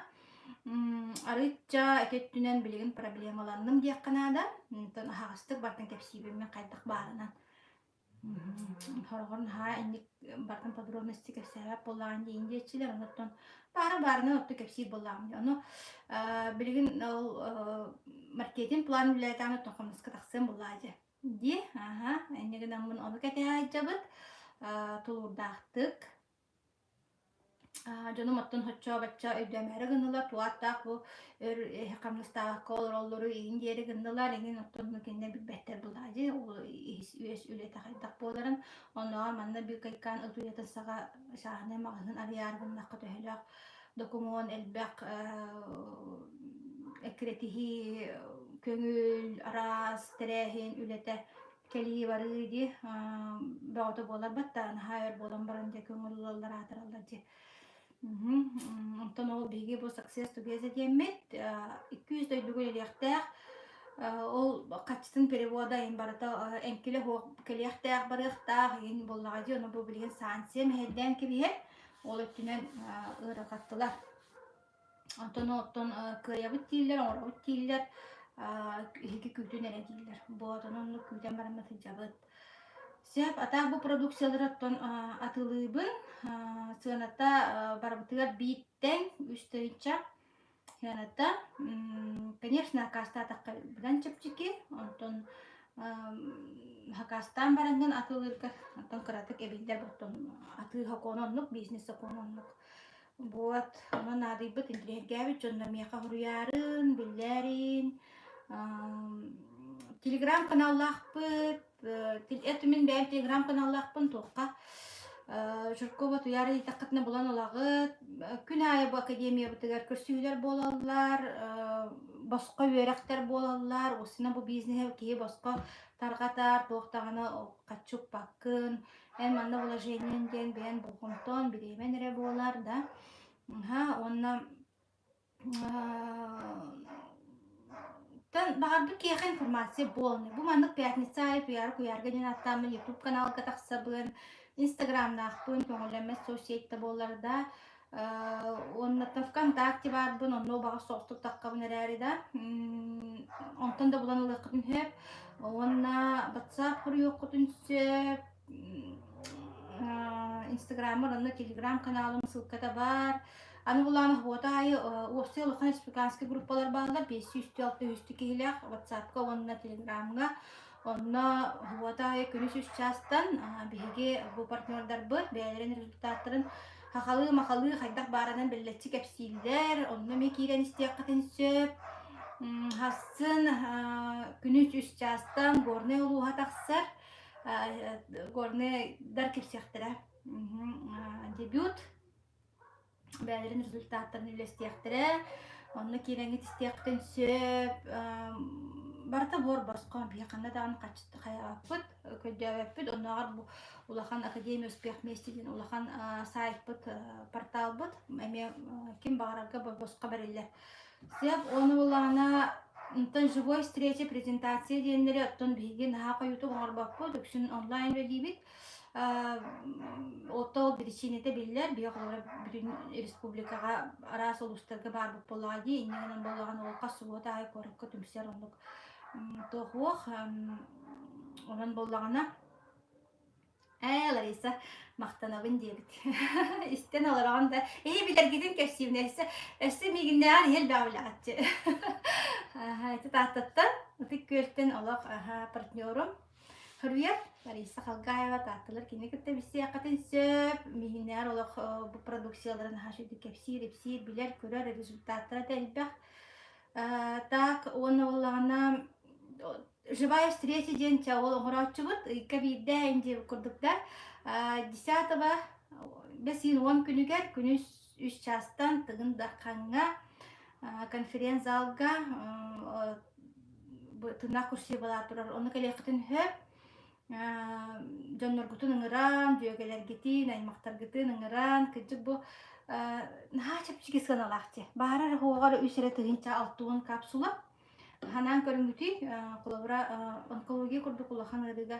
Speaker 1: Арыычча ити өттүнэн билигин проблемаланным диэххэ наада. Онтон аһаҕастык бартан кэпсиибин мин хайдах баарынан. Сороҕор наһаа инник бартан подробности кэпсээбэт буоллаҕын диэн диэччилэр. Онтон баара баарынан отту кэпсиир буоллаҕым дии. Ону билигин ол маркетинг план үлэлээтэҕинэ оттон хамнаска тахсыам буоллаҕа дии. Дии, аһа, инньэ гынаммын ону кэтэһэ сылдьабыт. Тулуурдаахтык Дьонум оттон соччо-бачча өйдөөмөөрү гыннылар, туох-таах бу өр хамнастаабакка олороллору иһин диэри гыннылар, эҥин оттон кинилэр билбэттэр былаадьы, ол ис-үөс үлэтэ хайдах буоларын. Оннооҕор манна быыкайкаан ыт уйатын саҕа чааһынай маҕаһыын арыйаары гыннахха төһөлөөх докумуон элбэх эккирэтиһии, көҥүл, араас тэрээһин үлэтэ кэлии-барыы дии бөҕөтө буолар батта наһаа өр буолан баран дьэ көҥүл ылаллар аатыраллар дии. Онтон ол биһиги бу Success Together диэммит 200 дойдуга үлэлиэхтээх ол хаччытын перевода иһин барыта эҥкилэ суох кэлиэхтээх барыахтаах иһин буоллаҕа дии ону бу билигин санкция мэһэйдээн кэбиһэр ол өттүнэн ыарырҕаттылар. Онтон оттон кыайабыт дииллэр, оҥоробут дииллэр, иһики күүтүн эрэ дииллэр. Буотун оннук күүтэн бараммыт сылдьабыт. Сөп, атаах бу продукциялары оттон атылыыбын. Сыаната барыбытыгар бииртэн 3 тыһыынча сыаната. Конечно, аккаастаатахха быдан чэпчэки. Онтон хакаастаан бараҥҥын атыылыырга оттон кыратык эбиллэр оттон атыы сокуона оннук, бизнес сокуона оннук. Вот, онон наадыйбыт, интириэһиргээбит дьонно миэхэ суруйаарын, биллээрин. Телеграм-каналлаахпыт, это мин бэйэм телеграм-каналлаахпын туохха Жиркова Туйаара ыйытаххытына булан ылаҕыт. Күн аайы бу академиябытыгар көрсүһүүлэр буолаллар, босхо үөрэхтэр буолаллар. Уопсайынан бу бизнеһи киһи босхо тарҕатар, туох даҕаны хаччы укпаккын. Эн манна вложениеҥ диэн бэйэн болҕомтон, бириэмэн эрэ буолар да. Аһа, уонна тан баҕарбыт киһиэхэ информация буолнай. Бу маннык пятница аайы Туйаара Куйаарга диэн ааттааммын YouTube каналга тахсабын, Инстаграмнаахпын, көҥүллэммэт соцсеть да буоллар да, уонна ВКонтакте баарбын, онно убаҕас соҕустук таххабын эрээри да, онтон да булан ылыаххытын сөп. Уонна WhatsApp хоруйуоххутун сөп, Инстаграммар онно телеграм-каналым ссылката баар. Аны булаан уота аайы уопсай улахан республиканскай группалар бааллар 506 киһилээх WhatsApp-ка уонна Телеграмҥа. Онно уота аайы күнүс үс чаастан биһиги бу партнердарбыт бэйэлэрин результаттарын хахалыы-махалыы хайдах баарынан биллэччи кэпсииллэр. Онно эмиэ киирэн истиэххитин сөп. Хассын күнүс үс чаастан Горнай улууһа тахсар. Горнайдар кэпсиэхтэрэ. Дебют бэйэлэрин результаттарын үллэстиэхтэрэ. Онно киирэҥҥит истиэххитин сөп. Барыта буор босхо. Биһи ханна даҕаны хайаабаппыт, көрдөөбөппүт. Оннооҕор бу улахан Академия успех вместе диэн улахан сайтпыт, порталбыт эмиэ ким баҕарарга босхо бэриллэр. Сөп, уонна буоллаҕына онтон живой встреча, презентация диэннэри оттон биһиги наһаа хойутук оҥорбоппут, үксүн онлайн үлэлиибит. Отто ол биричиинэтэ биллэр, биһи холобура бүтүн республикаҕа араас улуустарга баарбыт буоллаҕа дии, инньэ гынан буоллаҕына ол хас субуота аайы куоракка түмсэр оннук туох уох онон буоллаҕына ээ Лариса махтанабын диэбит истэн олороҕун да эһи билэргитин кэпсиибин өссө өссө миигиннээҕэр иһи элбэҕи билэҕитчи ити Тааттаттан Ытык Күөлтэн олох партнерум Хоруйар Лариса Халгаева Таатталар кини кытта билсиэххитин сөп. Миигиннээҕэр олох бу продукцияларын наһаа үчүгэй кэпсиир, ипсиир, билэр, көрөр, результаттара да элбэх. Так уонна буоллаҕына живая встреча диэн чэ ол оҥорооччубут ыйга биирдэ инди курдук да десятого бэс ыйын 10 күнүгэр күнүс үс чаастан Тыгын Дархаҥҥа конференц-залга тыыннаах курсивалаах турар онно кэлиэххитин сөп дьонноргутун ыҥыран дьүөгэлэргитин аймахтаргытын ыҥыран кырдьык бу наһаа чэпчэки сыаналаах дьэ баара эрэ уоҕар үс эрэ тыһыынча 60 капсула ханаан көрүҥҥүтүй холобура онкология курдук улахан ыарыыга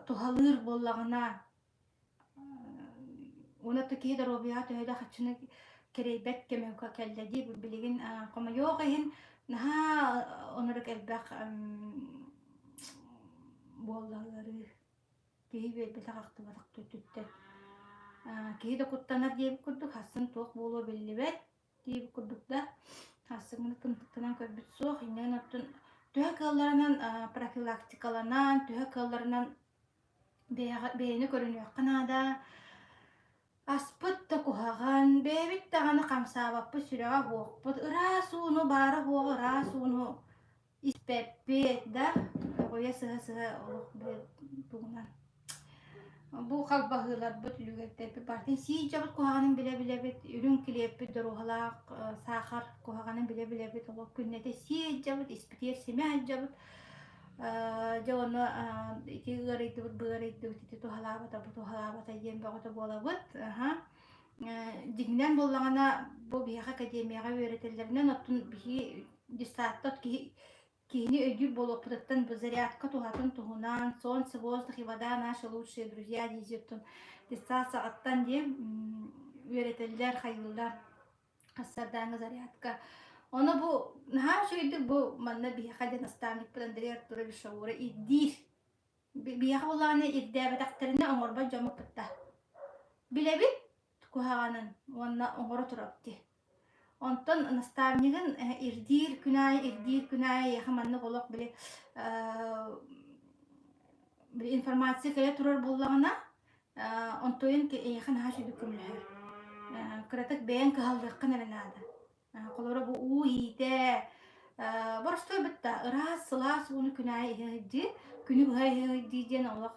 Speaker 1: туһалыыр буоллаҕына Уонна киһи доруобуйаҕа төһө да харчыны кэрэйбэт кэмэ кэллэ дии. Билигин хомойуох иһин наһаа оннук элбэх буолла ыарыы. Киһи үөрбэтэх ахтыбатах төттүттэн. Киһи да куттанар диэбит курдук хассын туох буолуо биллибэт диэбит курдук да хассыҥҥыны тымтыктанан көрбүт суох. Инньэ оттон төһө кыалларынан профилактикаланан, төһө кыалларынан Бэйэни көрүнүөххэ наада. Аспыт да куһаҕан, бэйэбит даҕаны хамсаабаппыт, сүрэҕэ уһуохпут, ыраас ууну, баара-суоҕа ыраас ууну испэппит да, өҕүйэ сыһа-сыһа олох тугунан бу халбаһыыларбыт, үлүгэрдэрбит барытын сии дьабыт куһаҕанын билэ-билэбит, үрүҥ килиэппит доруоһалаах саахар куһаҕанын билэ-билэбит, олох күннэтэ сии сылдьабыт, испитигэр симэ сылдьабыт. Дьэ онно ити ыарыйдыбыт, бу ыарыйдыбыт, ити туһалаабата, бу туһалаабата диэн бөҕөтө буолабыт. Аха. Дьиҥинэн буоллаҕына, бу биһиэхэ академияҕа үөрэтэллэринэн, оттон биһи детсадта киһи киһини өйдүүр буолуохпутуттан бу зарядка туһатын туһунан солнце, воздух и вода наши лучшие друзья диэжиттэн детсад саҕаттан диэн үөрэтэллэр, хайыыллар. Сардааҥҥа зарядка. Ону бу наһаа үчүгэйдик бу манна биһиэхэ диэн наставникпыт Андрей Артурович Шаура ирдиир. Биһиэхэ буоллаҕына ирдээбэтэхтэринэ оҥорбот дьоммут да. Билэбит куһаҕанын уонна оҥоро турабыт дии. Онтон наставнигын ирдиир күн аайы ирдиир күн аайы эйиэхэ маннык олох били били информация кэлэ турар буоллаҕына Онтуойун эйиэхэ наһаа үчүгэй көмөлөһөр. Кыратык бэйэҥ кыһаллыаххын эрэ наада. Холобура бу уу иитэ боростуой бытта ыраас сылаас ууну күн аайы иһэ сылдьыы, күнү быһа иһэ сылдьыы диэн олох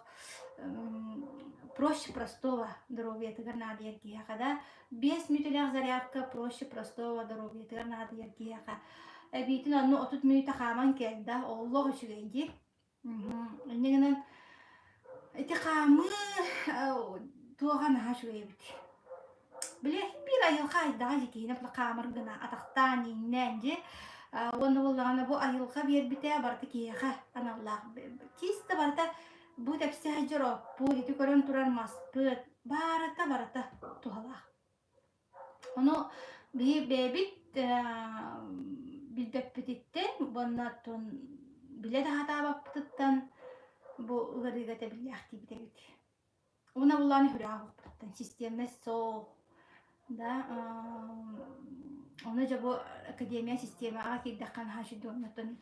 Speaker 1: проще простого доруобуйатыгар наадыйар киһиэхэ да 5 мүнүүтэлээх зарядка проще простого доруобуйатыгар наадыйар киһиэхэ эбиитин онно 30 мүнүүтэ хааман кэл да олох үчүгэй дии. Инньэ гынан ити хаамыы туоҕа наһаа үчүгэй эбит. Били биир айылҕа айдаҕа дьэ киһини хаамар гына атахтаан иҥнээн дьэ уонна буоллаҕына бу айылҕа биэрбитэ барыта киһиэхэ аналлаах. Чисто барыта бу тэпсэ сылдьар оппут, ити көрөн турар маспыт барыта барыта туһалаах. Ону биһи бэйэбит билбэппититтэн уонна оттон билэ да сатаабаппытыттан бу ыарыыга тэбиллээхтиибит эбит. Уонна буллааны сүрэҕэ системнай суох да ону дьэ бу академия систиэмэҕэ киирдэххэ наһаа үчүгэй оннуттан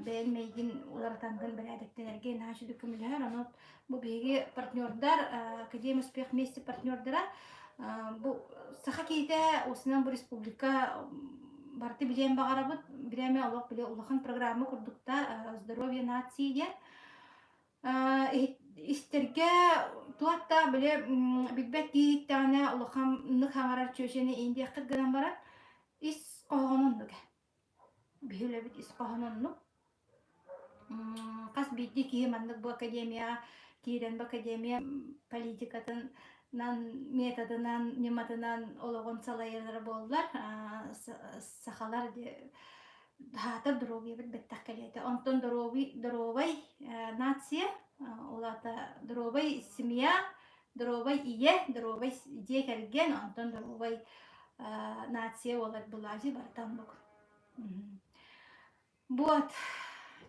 Speaker 1: бэйэҥ мэйгин уларытангын бэрээдэктэнэргэ наһаа үчүгэй көмөлөһөр. Ону бу биһиги партнердар Академия успех вместе партнердара бу саха киһитэ уусунан бу республика барыты билиэн баҕарабыт. Бирээмэ олох били улахан программа курдукта здоровье нации диэн истэргэ туох да били билбэт киһи иһиттэҕинэ улаханнык хаҥарар чүөчэни индиэххит гынан баран ис хоһооно оннук Биһи үлэбит ис хоһооно оннук. Хас биирдии киһи маннык бу академияҕа киирэн бу академия политикатынан, методынан, ньыматынан олоҕун салайаллара буоллар, сахалар Хаатар доруобуйабыт бэттэх кэлиэтэ. Онтон доруобуй, доруобай нация, ол аата доруобай семья, доруобай ийэ, доруобай дьиэ кэргэн, онтон доруобай нация буолар былаажы барыта оннук. Вот.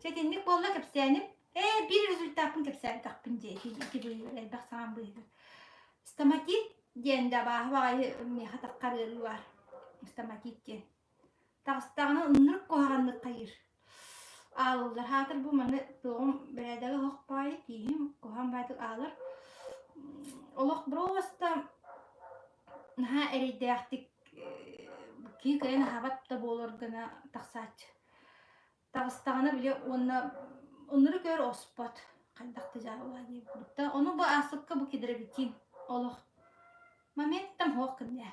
Speaker 1: Чэ итинник буолла кэпсээним. Ээ, биир результаппын кэпсээбэтэхпин дии ити ити быыһыгар элбэх саҥам быыһыгар. Стоматит диэн да абааһы баҕайы миэхэ таххар ыарыы баар. Стоматит диэн. Таҕыстаҕына ынырык куһаҕаннык хайыыр. Аалыллар. Хаатыр бу маны туоҕум бэрээдэгэ оһох баайы тииһим куһаҕан баайдык аалар. Олох просто наһаа эрэйдээхтик киһи кыайан аһаабат да буолар гына тахсааччы. Таҕыстаҕына били уонна ынырык өр оспот хайдах да дьаабылаа диэбит курдук да. Ону бу ааспыкка бу кедровитин олох моменттан суох гынна.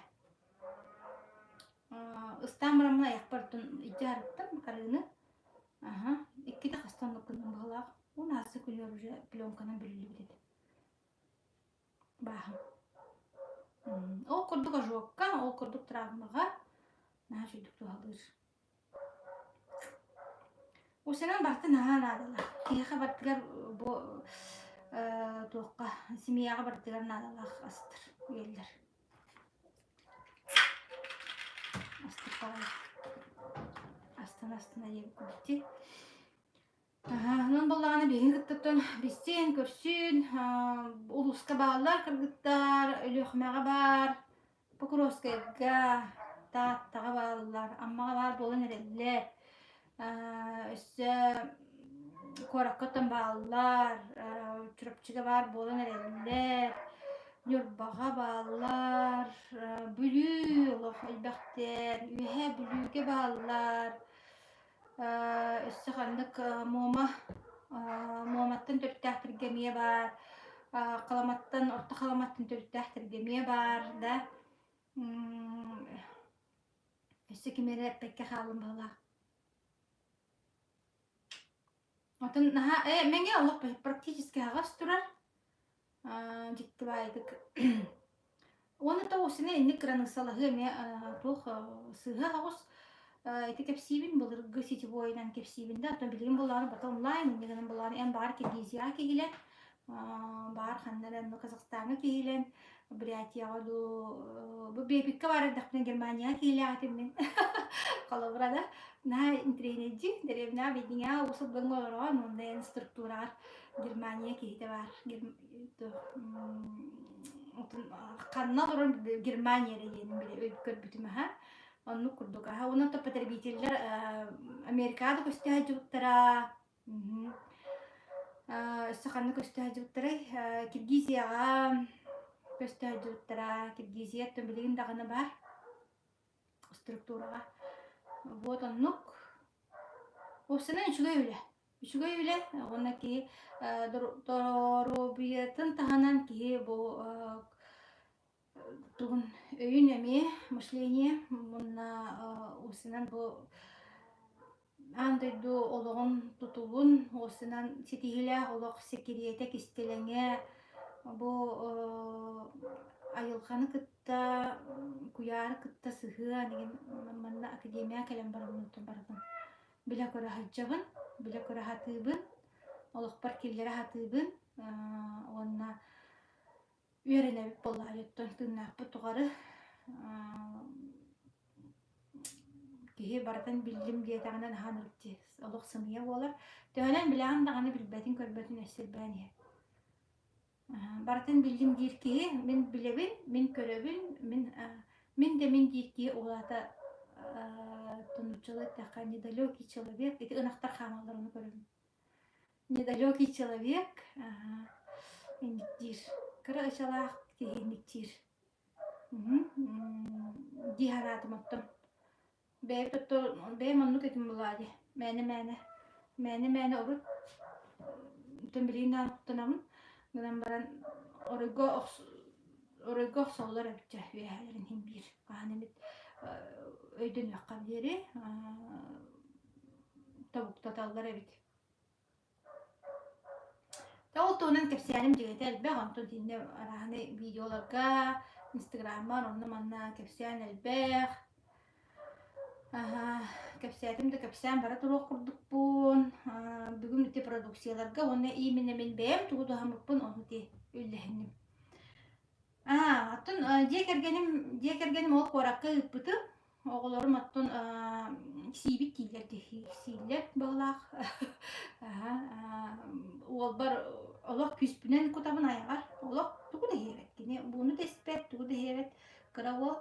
Speaker 1: Ыстаан бараммын айахпар оттон илдьэ арыттым арыыны. Аһа, иккитэ хаста оннук гынным быһыылаах. Уон ааста күнүгэр уже пленканан бүрүллүбүт этэ. Бааһым. Ол курдук ожогка, ол курдук травмаҕа наһаа үчүгдүк туһалыыр. Усанан барыта наһаа наадалаах. Киһиэхэ барытыгар бу туохха семьяҕа барытыгар наадалаах астар, үөллэр. Астык баҕайы. Астына астына диэбит курдук дии. Онон буоллаҕына биһиги кыттыттан билсин, көрсүн, улууска бааллар кыргыттар, Өлүөхүмэҕэ баар, Покровскайга, Тааттаҕа бааллар, Аммаҕа баар буолан эрэллэр. Өссө куоракка оттон бааллар, Чурапчыга баар буолан эрэллэр, Ньурбаҕа бааллар, Бүлүү олох элбэхтэр, Үөһээ Бүлүүгэ бааллар. Өссө ханнык Муома Муоматтан төрүттээхтэргэ эмиэ баар, Халаматтан, Орто Халаматтан төрүттээхтэргэ эмиэ баар да. Өссө ким эрэ эппэккэ хааллым быһыылаах. Отон наһаа ээ мэҥэ олох практически аһаҕас турар. Дьикти баайдык. Уонна тоҕусина инник кыраныыссалаһыы эмиэ туох сыыһа оҕус ити кэпсиибин былыргы сетевойунан кэпсиибин да оттон билигин буоллаҕына барыта онлайн инньэ гынан буоллаҕына эн баар Киргизияҕа киһилэн баар ханна эрэ онно Казахстаҥҥа киһилэн Бурятияҕа дуу бу Бепикка баар эрдэхпинэ Германияҕа киһилээх этим мин холобура да наһаа интириэһинэйдии дэриэбинэҕэ Бэйдиҥэҕэ уус Алдаҥҥа олороҕун уонна эн структураҕар Германия киһитэ баар ханна олорон Германия эрэ диэнин билэ көрбүтүм аха оннук курдук аха уонна то потребителлэр Америкаҕа да көстө сылдьыбыттара өссө ханна көстө сылдьыбыттарай Киргизияҕа көстө сылдьыбыттара Киргизия оттон билигин даҕаны баар структураҕа вот оннук уопсайынан үчүгэй үлэ Үчүгэй үлэ уонна киһи доруобуйатын таһынан киһи бу тугун өйүн эмиэ мышление уонна уопсайынан бу аан дойду олоҕун тутулун уопсайынан ситиһиилээх олох сэкириэтэ кистэлэҥэ бу айылҕаны кытта куйаары кытта сыһыан игин манна академияҕа кэлэн барабын барытын билэ-көрө сылдьабын, билэ-көрө сатыыбын, олохпор киллэрэ сатыыбын уонна үөрэнэбит буоллаҕа оттон тыыннаахпыт тухары киһи барытын биллим диэтэҕинэ наһаа ынырык дии олох сымыйа буолар. Төһөнөн билэҕин даҕаны билбэтин көрбөтүн өссө элбээн иһэр. Барытын биллим диир киһи мин билэбин, мин көрөбүн, мин мин да мин диир киһи ол аата нууччалыы эттэххэ недалекий человек ити ынахтар хаамаллар ону көрөбүн. Недалекий человек инник диир. Кыра ычалаах киһи инник диир. Дии санаатым оттон. Бэйэбит оттон бэйэм оннук этим булаа дии. Мээнэ-мээнэ мээнэ-мээнэ урут оттон билигин даҕаны куттанабын. Гынан баран оройго охс оройго охсоллор эбит дьэ үөһээлэрин иһин биир хаһан эмит өйдөнүөххэ диэри тобуктаталлар эбит. Ол туһунан кэпсээним дьиҥэтэ элбэх, онтон итиннэ арааһынай видеоларга, инстаграммар онно-манна кэпсээн элбэх. Кэпсээтим да кэпсээн бара туруох курдукпун. Бүгүн ити продукцияларга уонна именно мин бэйэм тугу туһаммыппын ону ити үллэһинним. Аа, оттон дьиэ кэргэним дьиэ кэргэним ол куоракка ыыппытым. Оҕолорум оттон сиибит дииллэр дии, сииллэр быһыылаах. Аһа, уолбар олох күүспүнэн кутабын айаҕар. Олох тугу да иһиэбэт. Кини бууну да испэт, тугу да иһиэбэт. Кыра уол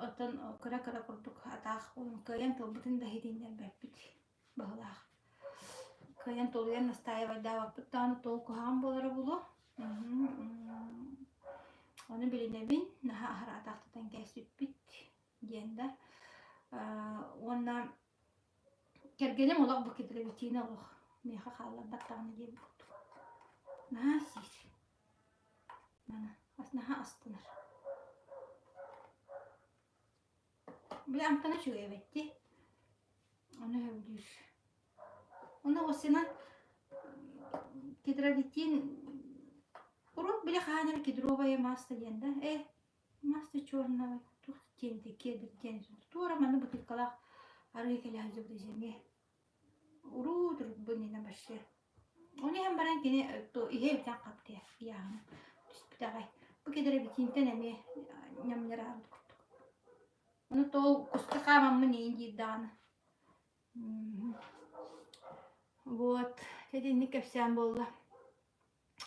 Speaker 1: оттон кыра-кыра курдук атаах буолан кыайан тылбытын да иһитиннэрбэппит быһыылаах. Кыайан тулуйан настаайабайдаабаппыт даҕаны туох куһаҕан буолара буолуо. Ону билинэбин, наһаа аһара атаахтатан кээспиппит диэн да. Уонна кэргэним олох бу кедровитина олох миэхэ хаалларбат даҕаны диэбит курдук. Наһаа сиир. Наһаа астынар. Били амтана үчүгэй эбит дии. Ону сөбүлүүр. Ону осынан кедровитин урут били хаһан эрэ кедровая масло диэн да э масло черного туох диэн кедр диэн туора манна бутылкалаах арыы кэлэ сылдьыбыта земле Уруу турбун инэ вообще. Ону иһэн баран кини иһэ бүтэн хаптыа ыйааһына түспүт аҕай. Бу кедровитинтэн эмиэ ньамньыраабыт курдук. Ону тоол куска хаамаммын иин диир даҕаны. Вот, итинник кэпсээн буолла.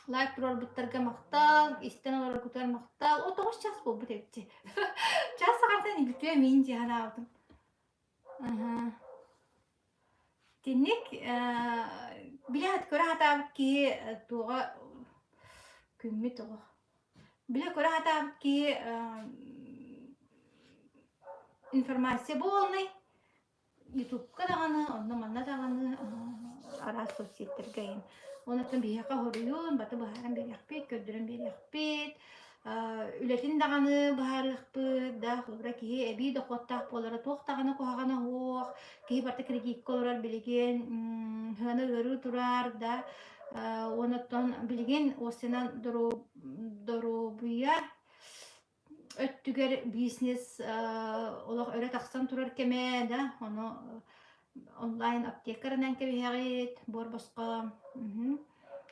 Speaker 1: Лайк туруорбуттарга махтал, истэн олороргутугар махтал. О, тоҕус час буолбут эбит. Час саҕартан бүтүө миин дии санаабытым. Аһа. Итинник билэ көрө сатаабыт киһи туоҕа күммүт олох. Билэ көрө сатаабыт киһи информация буолнай Ютубка даҕаны, онно-манна даҕаны араас соцсетьтэргэ иһин. Онон биһиэхэ хоруйун баты быһааран биэриэхпит, көрдөрөн биэриэхпит, үлэтин даҕаны быһаарыахпыт да, холобура киһи эбии дохуоттаах буолара туох даҕаны куһаҕана суох, киһи барыта кредиккэ олорор билигин, сыана ыарыы турар да, онон билигин уопсайынан доруобуйа өттүгэр бизнес олох өрө тахсан турар кэмэ да, ону онлайн аптекарынан кэбиһэҕит, буор босхо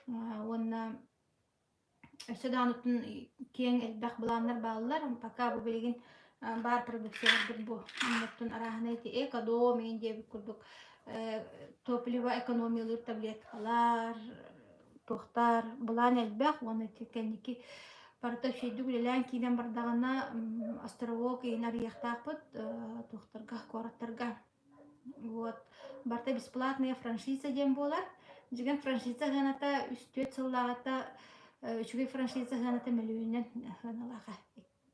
Speaker 1: уонна өссө даҕаны киэҥ элбэх былааннар бааллар. Пока бу билигин баар продукцияларбыт бу оннуттан арааһынай ити экодом иин диэбит курдук топливо экономиялыыр таблеткалар, туохтар былаан элбэх уонна ити кэнники барыта үчүгэйдик үлэлээн киирэн бардаҕына островок иһин арыйыахтаахпыт туохтарга куораттарга вот барыта бесплатная франшиза диэн буолар дьиҥэр франшиза сыаната үс-түөрт сыллааҕыта үчүгэй франшиза сыаната мөлүйүөнүнэн сыаналаах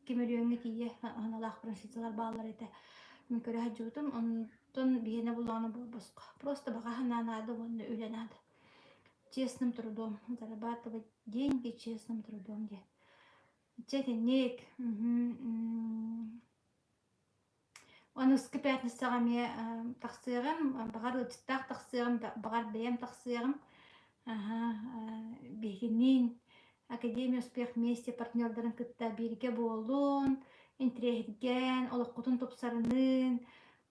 Speaker 1: 2 мөлүйүөҥҥэ тиийэ сыаналаах франшизалар бааллар этэ мин көрө сылдьыбытым онтон биһиэнэ буллаҕына буолбосхо просто баҕа санаа наада уонна үлэ наада Честным трудом зарабатывать деньги честным трудом диэн. Чэ итинник Аныгыскы пятницаҕа эмиэ тахсыаҕым, баҕар ыалдьыттаах тахсыаҕым, баҕар бэйэм тахсыаҕым. Аһа, биһигиниин Академия успех вместе партнердарын кытта бииргэ буолун, интириэһиргээн, олоххутун тупсарынын,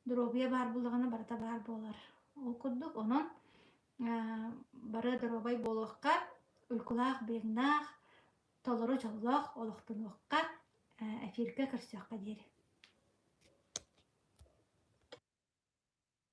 Speaker 1: доруобуйа баар буоллаҕына барыта баар буолар. Ол курдук, онон бары доруобай буолуохха, уйгулаах-быйаҥнаах, толору дьоллоох олохтонуохха, эфиргэ көрсүөххэ диэри.